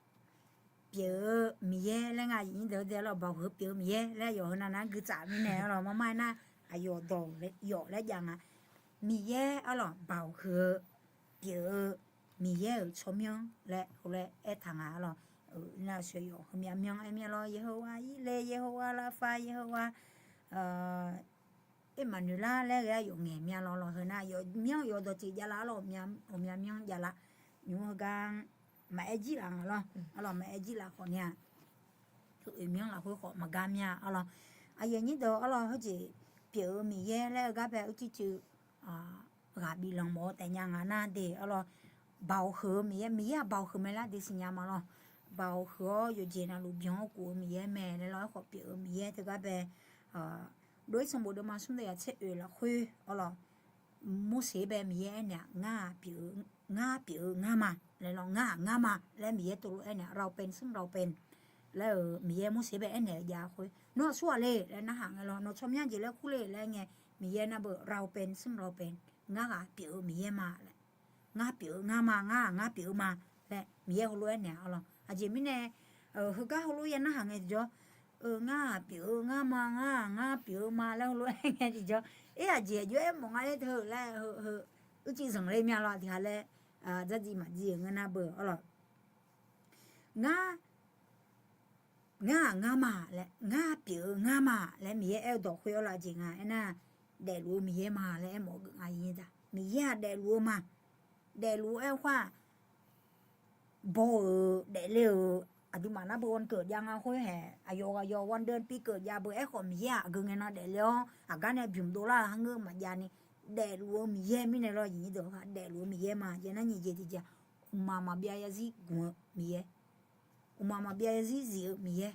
pyeuf-eu Miqyaer laer nga, aqyuif deuq-eu dae arlawr, baoq huiq-eu pyeuf-eu Miqyaer laer yawf heu navnar guiqtsaf mirnae arlawr, marmar-aer nar aqyawf dawq yawf laer jav nga. Miqyaer arlawr, baoq huiq-eu pyeuf-eu Miqyaer-euq tsawrmyanr laer heulof-aer aertaq nga arlawr. Nar sheuq yawf heumyav myanr aer mya lawr, Yeqhowa irle, Yeqhowa lavfav, Yeqhowa Iqmaqnoeqlar laer ghae-aer yawf ngaeq mya lawr lawr heu nar, yawf myanr yawf dawqtsuif javlar arlawr, ghawqmya myanr javlar. Nymr heugar maqaer jir laf nga lawr, arlawr maqaer jir laf khawfni-aq, oeq myanr lafkhoer khawf maqgar mya arlawr. Aqyuif aqnyir deuq arlawr, heujeq pyeuf-eu Miqyaer laer-eu gar bae uicuiv cuiv ghaq bif lanq mawf-eu taef nya nga nar de arlawr, baoq huiq-eu Miqyaer, Miqyaer-aq baoq huiq mae laer de siqnya ma lawr. Baoq huiq-awr yawqjeq navluf byan-awr kuf-eu Miqyaer mae laer lawr, aerkhawf pyeuf-eu Miqyaer teugar bae, dov-ir sanqbof deuvma smr deuq yaq tser oeq lafkhoer arlawr, Morseq bae Miqyaer aernaeq-aq, ngar pyeuf-eu ngar ma laer lawr, ngar-aq ngar ma laer Miqyaer teulof aernaeq-aq, เราเป็นซึ่งเราเป็น laer-euq Miqyaer Morseq bae aernaeq-eu jav khoer, nawr aqsur ghaq le laer narhaq ngae lawr, nawq tsawrmyanr jeq laer kur le laer ngae, Miqyaer nar beu เราเป็นซึ่งเราเป็น, ngar ghaq pyeuf-eu Miqyaer ma laer, ngar pyeuf-eu ngar ma, ngar-aq ngar pyeuf-eu ma laer Miqyaer heulof aernaeq-a arlawr. Aqjeq mirnae, heugar heulof ya narhaq ngae tiqjawr, ngar-aq pyeuf-eu ngar ma, ngar-aq ngar pyeuf-eu ma laer heulof aer ngae tiqjawr, aer aqjeq aqjox-aer mawf nga laer teu laer heu uicuiv zanqler mya lawr, aqdui ha laer dzardziv maqdziv-euq ngeur nar beu arlawr. Ngar, ngar-aq ngar ma laer, ngar pyeuf-eu ngar ma laer Miqyaer aer-eu dawq khoer arlawr, aqjeq nga aernar, daefluf-eu Miqyaer ma laer aermawf-eu geuf nga. Miqyaer-aq daefluf-eu ma. Daefluf-eu aer-eu khoer-aq, baw-euq daefle-euq aqduimaf nar beu วันเกิด jav nga khoer hae, aqyawf aqyawf วันเดือนปีเกิด jav beu. Aerkhawf Miqyaer-aq aqgeu ngae nan daefle-awr aqgar nae bymq dovlar-eu ha ngeur maqjav ni, daefluf-eu Miqyaer mirnae lawr, aqyuif aqnyir deuq-aq daefluf-eu Miqyaer ma. Jeq nar nyiq jeq tiqjeq, uqmaq maqbyav zarzir gmq-eu Miqyaer, uqmaq maqbyav zarzir zif-eu Miqyaer,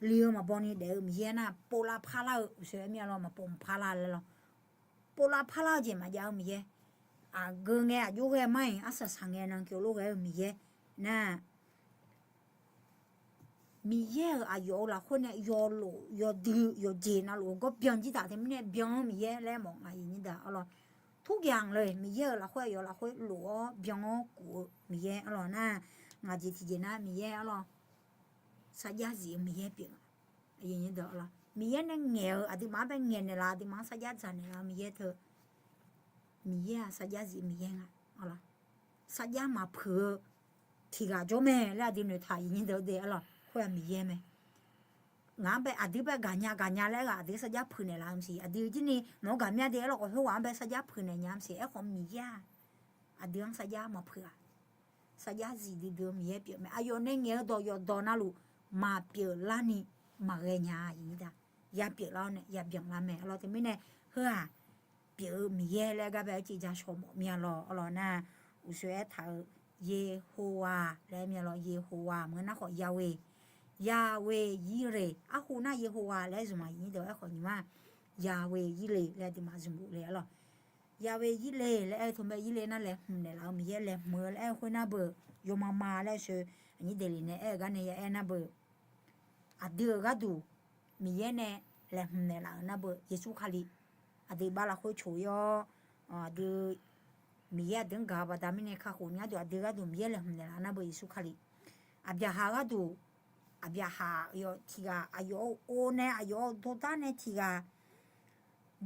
li-eu maqbaw ni daef-eu Miqyaer nar, povlav parlar-eu uqshoe aer mir-a lawr, maqpov maqpar lar laer lawr. Povlav parlar-eu jeq maqjav-eu Miqyaer, aqgeu ngae aqjox ghae mar-iq arsaq saq ngae nan keuvlof ghae-eu Miqyaer nar, Miqyaer-euq aqyawf-euq lafkhoer nae yawlof yawdui yawqjeq navluf-eu gawr byan jir taq teumirnae byan-anr Miqyaer laer mawf nga. Aqyuif aqnyir deuq arlawr, turgyanq le Miqyaer-euq lafkhoer aqyawf lafkhoer lof-awr byan-awr kuf-eu Miqyaer arlawr nar, ngaq jeq tiqjeq nar Miqyaer arlawr, sarjax zif-eu Miqyaer pyeuf nga. Miqyaer nae ngaeq-eu aqduimaf-anr bae ngaeq naeqlaf, aqduimaf-anr sarjax dzaq naeqlaf-eu Miqyaer teu, Miqyaer-aq sarjax zif Miqyaer nga. Sarjax maqpuiq-eu tiq ghaq jawr mae laer aqdui noeqtaq, aqnyir deuq-eu de arlawq, khoer-aq Miqyaer mae. Ngaq-anr bae aqdui bae gaqnya gaqnya laer aer-aq aqdui sarjax puiq naeqlaf-eu maqsiq, aqdui jir ni nawq-anr gaqmya de arlawq, khawf khoerghaq-anr bae sarjax puiq naeq nya maqsiq, aerkhawf Miqyaer-aq aqdui-anr sarjax maqpuiq-aq, sarjax zif duidui-eu Miqyaer pyeuf mae. Aqyawf nae ngaeq-eu dawq yawqdawq navluf maqpyeuf larni maqghae nya-a, ya pyeuflar-awr nae ya byanlar mae arlawq. Teumirnae heu-aq pyeuf-eu Miqyaer laer gar bae arciv ja shaw mawf mir-a lawq arlawq nar, uqshoe aertaq-eu Yeqhowa laer aer mir-a lawq. Yeqhowa maqngeur nar khawf Yahweh, Yahweh Yireh, arhu nar Yeqhowa laer zmq-aq, aqnyir deuq aerkhawf nymq-a, Yahweh Yireh laer aqduimaf zmq luf le arlawq. Yahweh Yireh laer aer-eu teu mae, Yireh nar laeqhmq naeqlaf-eu Miqyaer, laeqhmq-eu laer aer-eu khoer nar beu, yawma ma laer sheu, aqnyir deuq lef nae aer-eu gar nae ya aer nar beu, aqdui-euq gharduq Miqyaer nae laeqhmq naeqlaf-euq nar beu Yeqsur Kali, aqdui bavlaf khoer coq-ir-awr, aqdui Miqyaer aqdui-anr gaq-eu baqda mirnae kakhof ni gharduq aqdui gharduq Miqyaer laeqhmq naeqlaf nar beu Yeqsur Kali, Aqbyaqhaq gharduq, Aqbyaqhaq yawf tiq ghaq aqyawf-euq or nae aqyawf-euq dawrdav nae tiq ghaq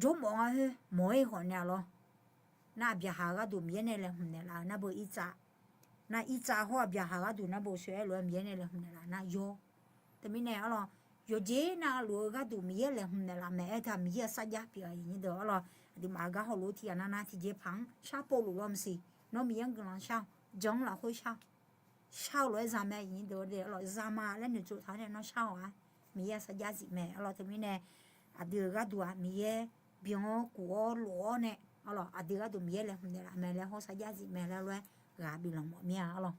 jawrmawf nga khoer mawq-ir khawf nae-a lawr. Nar Aqbyaqhaq gharduq Miqyaer nae laeqhmq naeqlaf-eu nar beu Irtsav, nar Irtsav hawr Aqbyaqhaq gharduq nar beu sheu aer lof-aer Miqyaer nae laeqhmq naeqlaf nar yawr. Teumirnae arlawq, yawqjeq nar luf-eu gharduq Miqyaer laeqhmq naeqlaf mae aer taq, Miqyaer-euq sarjax pyeuf-a, aqnyir deuq arlawq. Aqduimaf-euq gar hawluf-eu tiq ghaq nar nar tiqjeqpaq-anr sharpov luf law maqsiq, nawr Miqyaer-anr guiqlanq shar-awq, jan-anr lafkhoer shar-awq, shar-eu lof-aer za mae, aqnyir deuq arlawq, zama laer noeqtsov taq-awr nae nawr shar-awq-a, Miqyaer-euq sarjax zif mae arlawq. Teumirnae aqdui-euq gharduq-aq Miqyaer byan-awr kuf-awr lof-awr nae arlawq, aqdui gharduq Miqyaer laeqhmq naeqlaf mae laer hawr sarjax zif mae laer lof-aer ghaq bif lanq mawf mir-a arlawq.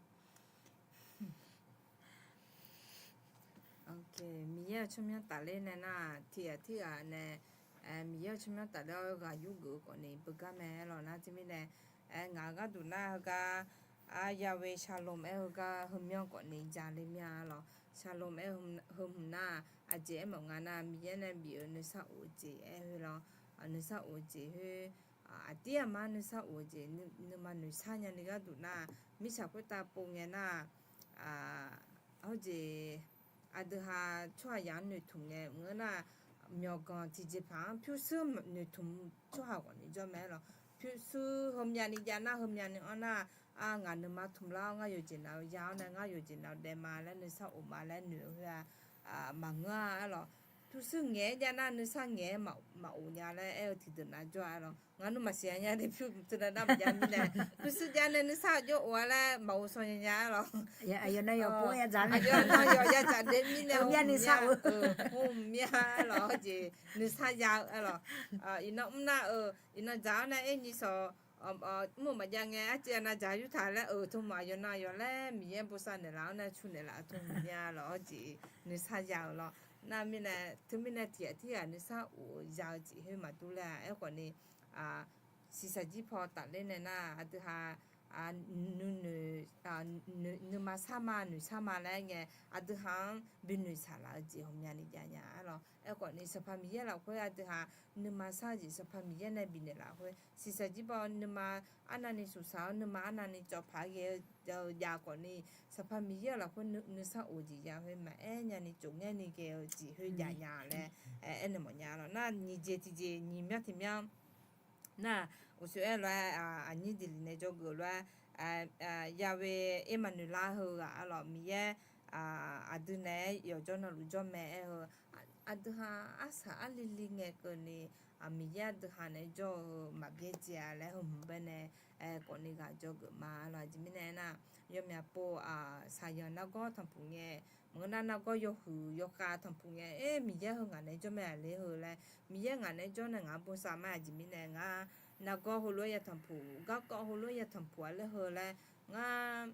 Miqyaer-euq tsawrmyanr tafler nae nar, tiq ghaq tirghaq nae Miqyaer-euq tsawrmyanr tafler-awr ghaq yurgeuf-eu khawfni beugar mae arlawq nar, teumirnae ngaq-euq gharduq nar heugar, Yahweh Shalom aer heugar heumyanr khawfni ja le mir-a arlawq. Shalom aer heu hmq nar, aqjeq aermawf nga nar, Miqyaer nae bif-euq nuisar of-eu jeq aer khoer lawr, nuisar of-eu jeq khoer, aqdir aqmar nuisar of-eu jeq, nuima noeqshar nyani gharduq nar, mirtsaq khoertav pov ngae nar, hawjeq, aqdui ha tsawrhaqzaq-anr noeqtmq ngae maqngeur nar, myawqganq tiqjeqpaq-anr pyurshuir noeqtmq tsawrhaq ghawqni jawr mae lawq. Pyurshuir heumyavni jav nar, heumyavni anr nar, ngaq nuima tmq lar-awr ngar yawqjeq nav-eu ya-awr nae ngar yawqjeq nav-eu daef ma laer nuisar of ma laer noeq-eu khoer-a, maqngeur-a arlawq. Pyurshuir ngaeq-aer jav nar nuisar ngaeq-aer maqof nya laer aer-eu tiqdeuq nav jawr-a arlawq. Ngar nmr maqsiq nya de pyur teunav nar maqjav mirnae, pyurshuir jav nae nuisar jawr of-a laer maqghov shaw nya nya arlawq. Aqyawf nav yawf pov-aer ya dzaq, aqyawf nav yawf ya dzaq de mirnae, mr mir-a arlawq, hawjeq nuisar ya-eu arlawq. Iqnan mr nar-eu, iqnan dzaq-awr nae aer nyi sawq, mr-eu maqjav ngae arciv nav dzaq yurtaq laer-euq teu maf aqyawf nav yawf laer Miqyaer bosav naeqlaf-awr nae cu naeqlaf-eu teu maf mir-a arlawq, hawjeq nuisar ya-euq lawr. Nar mirnae teumirnae tiq ghaq tirghaq nuisar of-eu ya-eu jeq khoer maqdur laer-a. Aerkhawfni, shiqshaq jir paw tafler nae nar aqdui ha nuinoeq, nuima sar ma noeqshar ma laer ngae, aqdui ha-anr binoeq saqlaf-eu jeq ghawqmyani jav nya arlawq. Aerkhawfni Sanqpaq Miqyaer lafkhoer aqdui ha nuima sar-eu jeq Sanqpaq Miqyaer nae bifnaeq lafkhoer shiqshaq jir paw nuima arnavni suqsaq-awr nuima arnavni cawv paq ghae-eu jav khawfni, Sanqpaq Miqyaer-euq lafkhoer nuisar of jeq ya khoer maqaer nyani tsofngaer ni ghae-eu jeq khoer jav nya laer aernaeq mawf nya lawq. Nar nyiq jeq tiqjeq nyiq myanr tiq myanr nar, uqshoe aer lof-aer, aqnyir diqliq nae jawrgeuf lof-aer, Yahweh Emmanuel heu ghaq arlawq, Miqyaer aqdui naeq-aer yawqjawr navluf jawr mae aer-eu, aqdui ha arsaq arlili ngae keuvni, Miqyaer aqdui ha naeq-aer jawr-eu maqbyaerdzae-a laer heu hmq baenae, khawfni ghaq jawrgeuf ma arlawq. Aqjeq mirnae aernar, yawmyaq pov, saqyanq nargawr tanqpuq ngae, maqngeur nar nargawr yawhuiq yawkhav tanqpuq ngae, aer Miqyaer heu ngaq naeq-aer jawr mae aqler heu laer, Miqyaer ngaq naeq-aer jawr nae ngaq-anr bosav ma. Aqjeq mirnae ngar nargawr heulof-aer ya tanqpuq, garkawv heulof-aer ya tanqpuq-a laer heu laer, ngar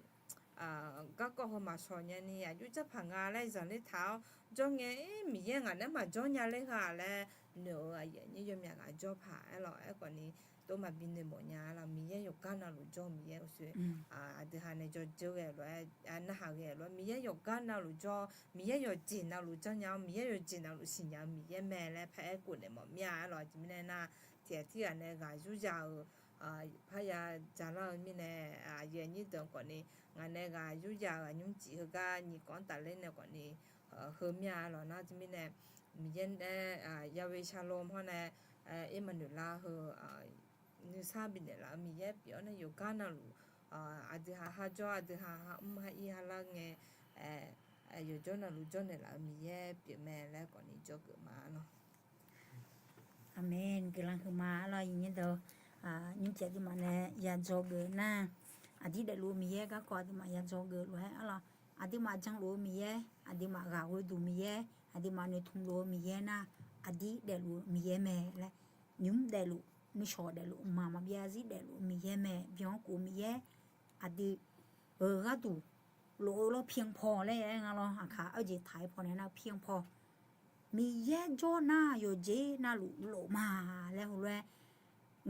garkawv heu maqshawq nyani aqjox jarpaq nga laer zanqler taq-awr jawr ngae, aer Miqyaer ngaq naeq-aer maqjawr nya ler heu-a laer noeq-eu aqyuif aqnyir yawmyaq ghaq jawr paq aerlawq. Aerkhawfni tov maqbi noeqmawf nya arlawq. Miqyaer yawqgar navluf jawr-eu Miqyaer uqshoe, aqdui ha nae jawr jawr ghae lof-aer, narhaq ghae lof-aer, Miqyaer yawqgar navluf jawr, Miqyaer yawqjeq navluf janrnya-awr, Miqyaer yawqjeq navluf siqnya-eu Miqyaer mae laer paraer kofnaeq mawf mir-a arlawq. Aqjeq mirnae aernar, tiqghaq tirghaq nae ghaq yurya-euq parya dzaqlar-eu mirnae, aqyuif aqnyir deuq khawfni ngaq nae ghaq yurya-euq aqnymr cif heugar nyiq kawv-anr tafler nae khawfni heumya lawq nar teumirnae, Miqyaer nae Yahweh Shalom hawr nae, Ermanoeqlar heu nuisar bifnaeq laf-eu Miqyaer pyeuf-awr nae yawqgar navluf aqdui ha har jawr, aqdui ha ha mr ha ir ha lar ngae, yawqjawr navluf jawrnaeq laf-eu Miqyaer pyeuf mae laer khawfni jawrgeuf ma lawq. Aqmeq. Guiqlanq huiqma arlawr, iqnyir deuq, nymrcif aqduimaf nae yadzawgeuf nar, aqdir daefluf-eu Miqyaer garkawv aqduimaf yadzawgeuf lof-aer arlawr, aqduimaf janluf-eu Miqyaer, aqduimaf ghaq ghoeduq Miqyaer, aqduimaf noeqtmqluf-eu Miqyaer nar, aqdir daefluf-eu Miqyaer mae laer, nymr daefluf, nuishawq daefluf, mqmaq maqbyav zarzir daefluf-eu Miqyaer mae, byan-anr kuf-eu Miqyaer, aqdui-euq gharduq lof-eu lawr, เพียงพอ laer aer nga lawr, aqkaq arjeq taq-aer pawnae nar เพียงพอ Miqyaer jawr nar yawqjeq navluf lof ma laer heulof-aer,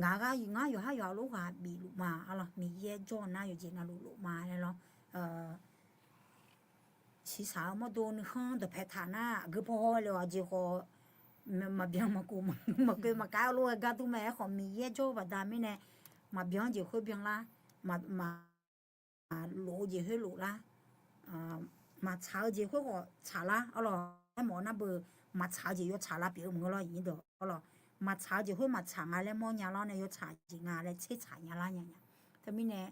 ngaq ngar yawqhar yawqha lof ghaq bifluf ma arlawr, Miqyaer jawr nar yawqjeq navluf lof ma laer lawr. Shiqshaq-eu mawrdo nuikhanr dawqpae taq nar aqgeu paw haw le-awq, aqjeq khawf maqbyan maqkov maqkov maqkov-eu lof-aer gar dur mae. Aerkhawf Miqyaer jawr-eu baqda mirnae, maqbyan-eu jeq khoer byanlar, maq lof-eu jeq khoer loflar, maqtsaq-eu jeq khoer khawf tsaqlar arlawr. Aermawf nar beu, maqtsaq-eu jeq yawtsaq lar pyeuf-eu maqngeur lawr, iqnyir deuq arlawr. Maqtsaq-eu jeq khoer maqtsaq nga laer mawrnya lar nae yawtsaq jeq nga laer tser tsaq nya lar nya nya. Teumirnae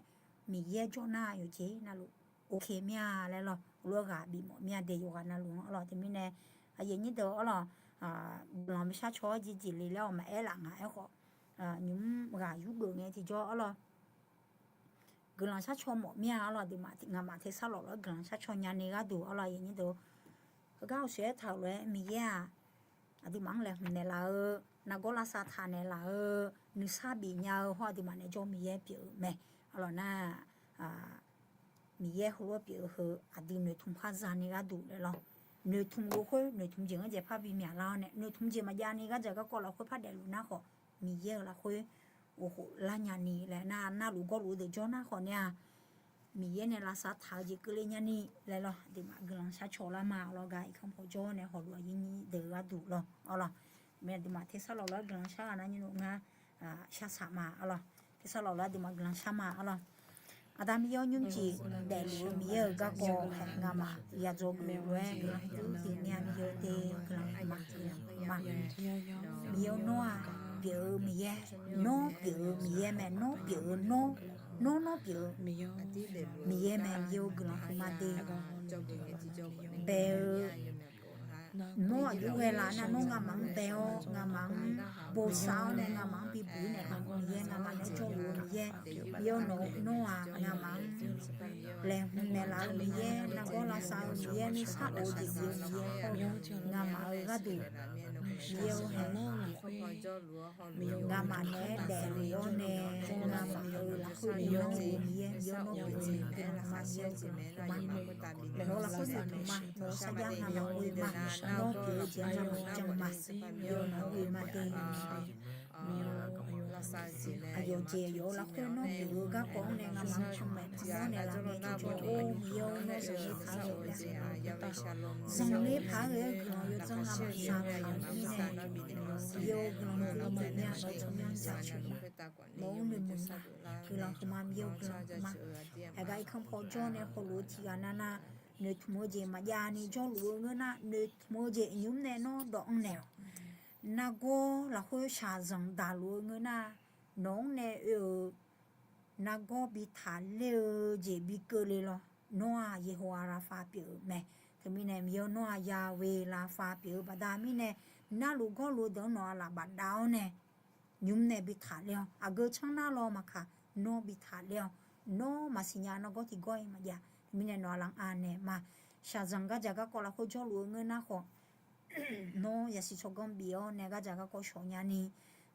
Miqyaer jawr nar yawqjeq navluf โอเค mir-a laer lawr, lof-aer ghaq bifmawf mir-a de yawqghaq navluf-anr arlawr. Teumirnae aqyuif aqnyir deuq arlawr, guiqlanq bi sharcaw-awr jeqjeq le laer-awq maqaer laf nga. Aerkhawf nymq-mr ghaq yurgeuf ngae tiqjawr arlawr, guiqlanq sharcaw mawf mir-a arlawr. Aqduimaf ngamaf tersar lawf lof-aer guiqlanq sharcaw nyani gharduq arlawr, aqyuif aqnyir deuq, heugar hawshoeq-aer taq-euq lof-aer Miqyaer-aq, aqduimaf-anr laeqhmq naeqlaf-eu, nargawr lavsav taq naeqlaf-eu, nuisar bifnya-eu hawr aqduimaf naeq-aer jawr Miqyaer pyeuf-eu mae. Arlawr nar, Miqyaer heulof-aer pyeuf-eu heu aqdui noeqtmq khar zani gharduq laer lawr. Noeqtmq luf khoer noeqtmq jeq-anr jeq par bi myaqlar-awr nae, noeqtmq jeq maqjav ni ghardzaq garkawv lafkhoer par daefluf nar khawf, Miqyaer-euq lafkhoer ghofkhof lar nyani laer nar, navluf gawrluf-eu deuq jawr nar khawf nae-aq, Miqyaer nae lavsav taq-eu jeq keuvle nyani laer lawr. Aqduimaf guiqlanq sharcaw lar ma arlawr, gar irkanr paw jawr nae hawluf aqyuif aqnyir deuq gharduq lawr arlawr. Aqduimaf tersar lawf lof-aer guiqlanq shar ghaq nar nyir nymr ngar shar saq ma arlawr. Tersar lawf lof-aer aqduimaf guiqlanq shar ma arlawr. Aqda Miqyaer-awr, nymrcif daefluf-eu Miqyaer-euq garkawv hae ngamaf yadzawgeuf lof-aer guiqlanq huiqdui huiqdui mya Miqyaer-eu te guiqlanq huiqma ma. Miqyaer-awr, nawr-aq pyeuf-eu Miqyaer, nawr pyeuf-eu Miqyaer mae, nawr pyeuf-eu nawr, nawr nawr pyeuf-eu Miqyaer mae, Miqyaer-awr guiqlanq huiqma de. Bae-eu nawr aqjox ghae laf nar, nawr ngamaf-anr bae-awr, ngamaf-anr bosav-awr nae, ngamaf-anr bibuq-ir naeq laf-eu Miqyaer, ngamaf naeq-aer jawrluf-eu Miqyaer, Miqyaer-awr, nawr-aq ngamaf-anr laeqhmq naeqlaf-eu Miqyaer, nargawr lavsav-eu Miqyaer, nuisar of-eu jeq bif-eu Miqyaer, ngamaf-euq gharduq Miqyaer-awr, hae ngamaf naeq-aer daefluf-awr nae, ngamaf-euq lafkhoer biflanr-eu Miqyaer, Miqyaer-awr, nawr pyeuf-eu Miqyaer-euq lafkhoer noeqtmq ma, nawq-eu sarjax ngamaf ghoe ma, nawr pyeuf-eu jeq-anr ngamaf jan ma, Miqyaer-awr, nawq-anr ghoe ma de. Aqyawf jeq yawf-eu lafkhoer nawr pyeuf-eu garkawv-anr nae ngamaf-anr canmaeq tiqbawr naeqlaf ngae tiqjawr-or, Miqyaer-awr, nawr zanqler paq-aer ghae-aer, zanqler paq-aer ghae-aer guiqlanq yawdzanr ngamaf zaq taq-euq mirnae, Miqyaer-awr, guiqlanq huiqdui huiqdui mya-awr tsawrmyanr zaq taq-euq ma. Nawq-anr noeqmuiq ma, guiqlanq huiqma, Miqyaer-awr, guiqlanq huiqma. Haeqgar irkanr paw jawr nae hawluf-eu tiqghaq navnav, noeqtmq-eu jeq maqjav ni jawrluf-eu ngeur nar, noeqtmq-eu jeq nymr nae nawr dawv-anr naeq-awq. Nargawr lafkhoer shaqzanq daqluf-eu ngeur nar, nawq-anr nae oe-euq nargawr bi taqler-eu jeq bi keuvle lawr. Nawr-aq Yeqhowa Lafar pyeuf-eu mae. Teumirnae Miqyaer-awr, nawr-aq Yahweh Lafar pyeuf-eu baqda mirnae, narluf gawrluf-eu deuq-anr nawq-aq laf bafdav-awr nae, nymr nae bi taqler-awr, aqgeu tsanr nar law maqkaq, nawr bi taqler-awr, nawr maqsiq nya nargawr tiqgawr-iq maqjav. Teumirnae nawq-aq laf-anr anaeq ma. Shaqzanq gardzaq garkawv lafkhoer jawrluf-eu ngeur nar khawf, nawr yasiq tsawrganr bif-awr nae gardzaq garkawv shawq nyani,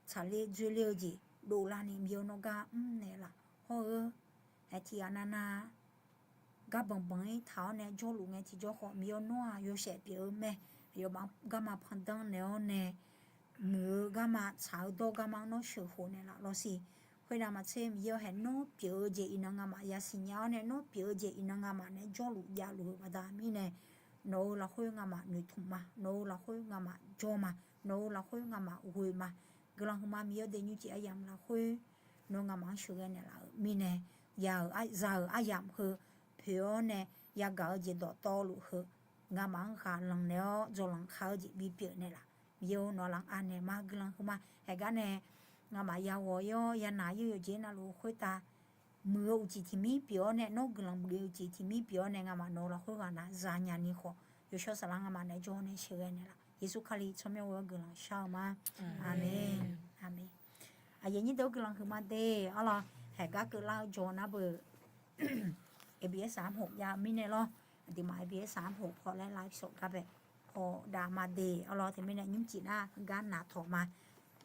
tsaqler dzoerler-eu jeq dovlar ni Miqyaer-awr, nawr gar mrnaeq laf hawr-eu. Aer tiqghaq navnav, gar banqbanq-ir taq-awr nae jawrluf ngae tiqjawr khawf, Miqyaer-awr, nawr-aq yawshaef pyeuf-eu mae. Aqyawfmaf garma pandanr naeq-awr nae, muiq-eu garma tsaq-eu dawr garma-anr nawr sheuqkhof naeqlaf lawr siq. Khoernav maqtser, Miqyaer-awr, haeq nawr pyeuf-eu jeq iqnan ngamaf yasiq nya-awr nae, nawr pyeuf-eu jeq iqnan ngamaf naeq-aer jawrluf javluf-eu baqda mirnae, nawq-euq lafkhoer ngamaf noeqtmq ma, nawq-euq lafkhoer ngamaf jawr ma, nawq-euq lafkhoer ngamaf ghoe ma. Guiqlanq huiqma Miqyaer-awr, daefnymr cif aryamq lafkhoer nawr ngamaf-anr sheuqghae naeqlaf-euq mirnae, ya-euq za-euq aryamq heu poeq-awr nae yagaq-eu jeq dawqtawvluf heu, ngamaf-anr ghaq lanq naeq-awr dzawlanq kar-eu jeq bipyeuf naeqlaf. Miqyaer-or, nawq laf-anr anaeq ma guiqlanq huiqma. Haeqgar nae ngamaf yaghawq-ir-awr yanaq-ir-eu yawqjeq navluf khoertav muiq-eu uqcif tiqmir pyeuf-awr nae, nawr guiqlanq bif-eu uqcif tiqmir pyeuf-awr nae, ngamaf nawq-eu lafkhoer ghaq nav zanya ni khawf, yawshawr saflar ngamaf naeq-aer jawr nae sheuqghae naeqlaf. Yeqsur Kali tsawrmyanr ghoe-awr guiqlanq shar-eu ma. Aqmeq. Aqmeq. Aqyuif aqnyir deuq-or, guiqlanq huiqma de. Arlawr, haeqgar keuvlar-eu jawr nar beu, ABS-aq armhof jav-eu mirnae lawr. Aqduimaf ABS-aq armhof paw laer lavpsawf gar bae paw dav ma de. Arlawr, teumirnae nymrcif nar heugar naqtawq ma.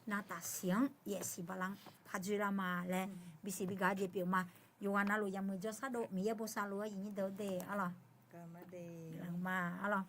Navtaf siq-anr yaefsiq bala-anr paq dzoerlar ma laer bisiq bigaq-eu jeq pyeuf ma. Yawqghaq navluf yamq jawrshar dov Miqyaer bosav luf-eu aqyuif aqnyir deuq-or de. Arlawr, ma, arlawr.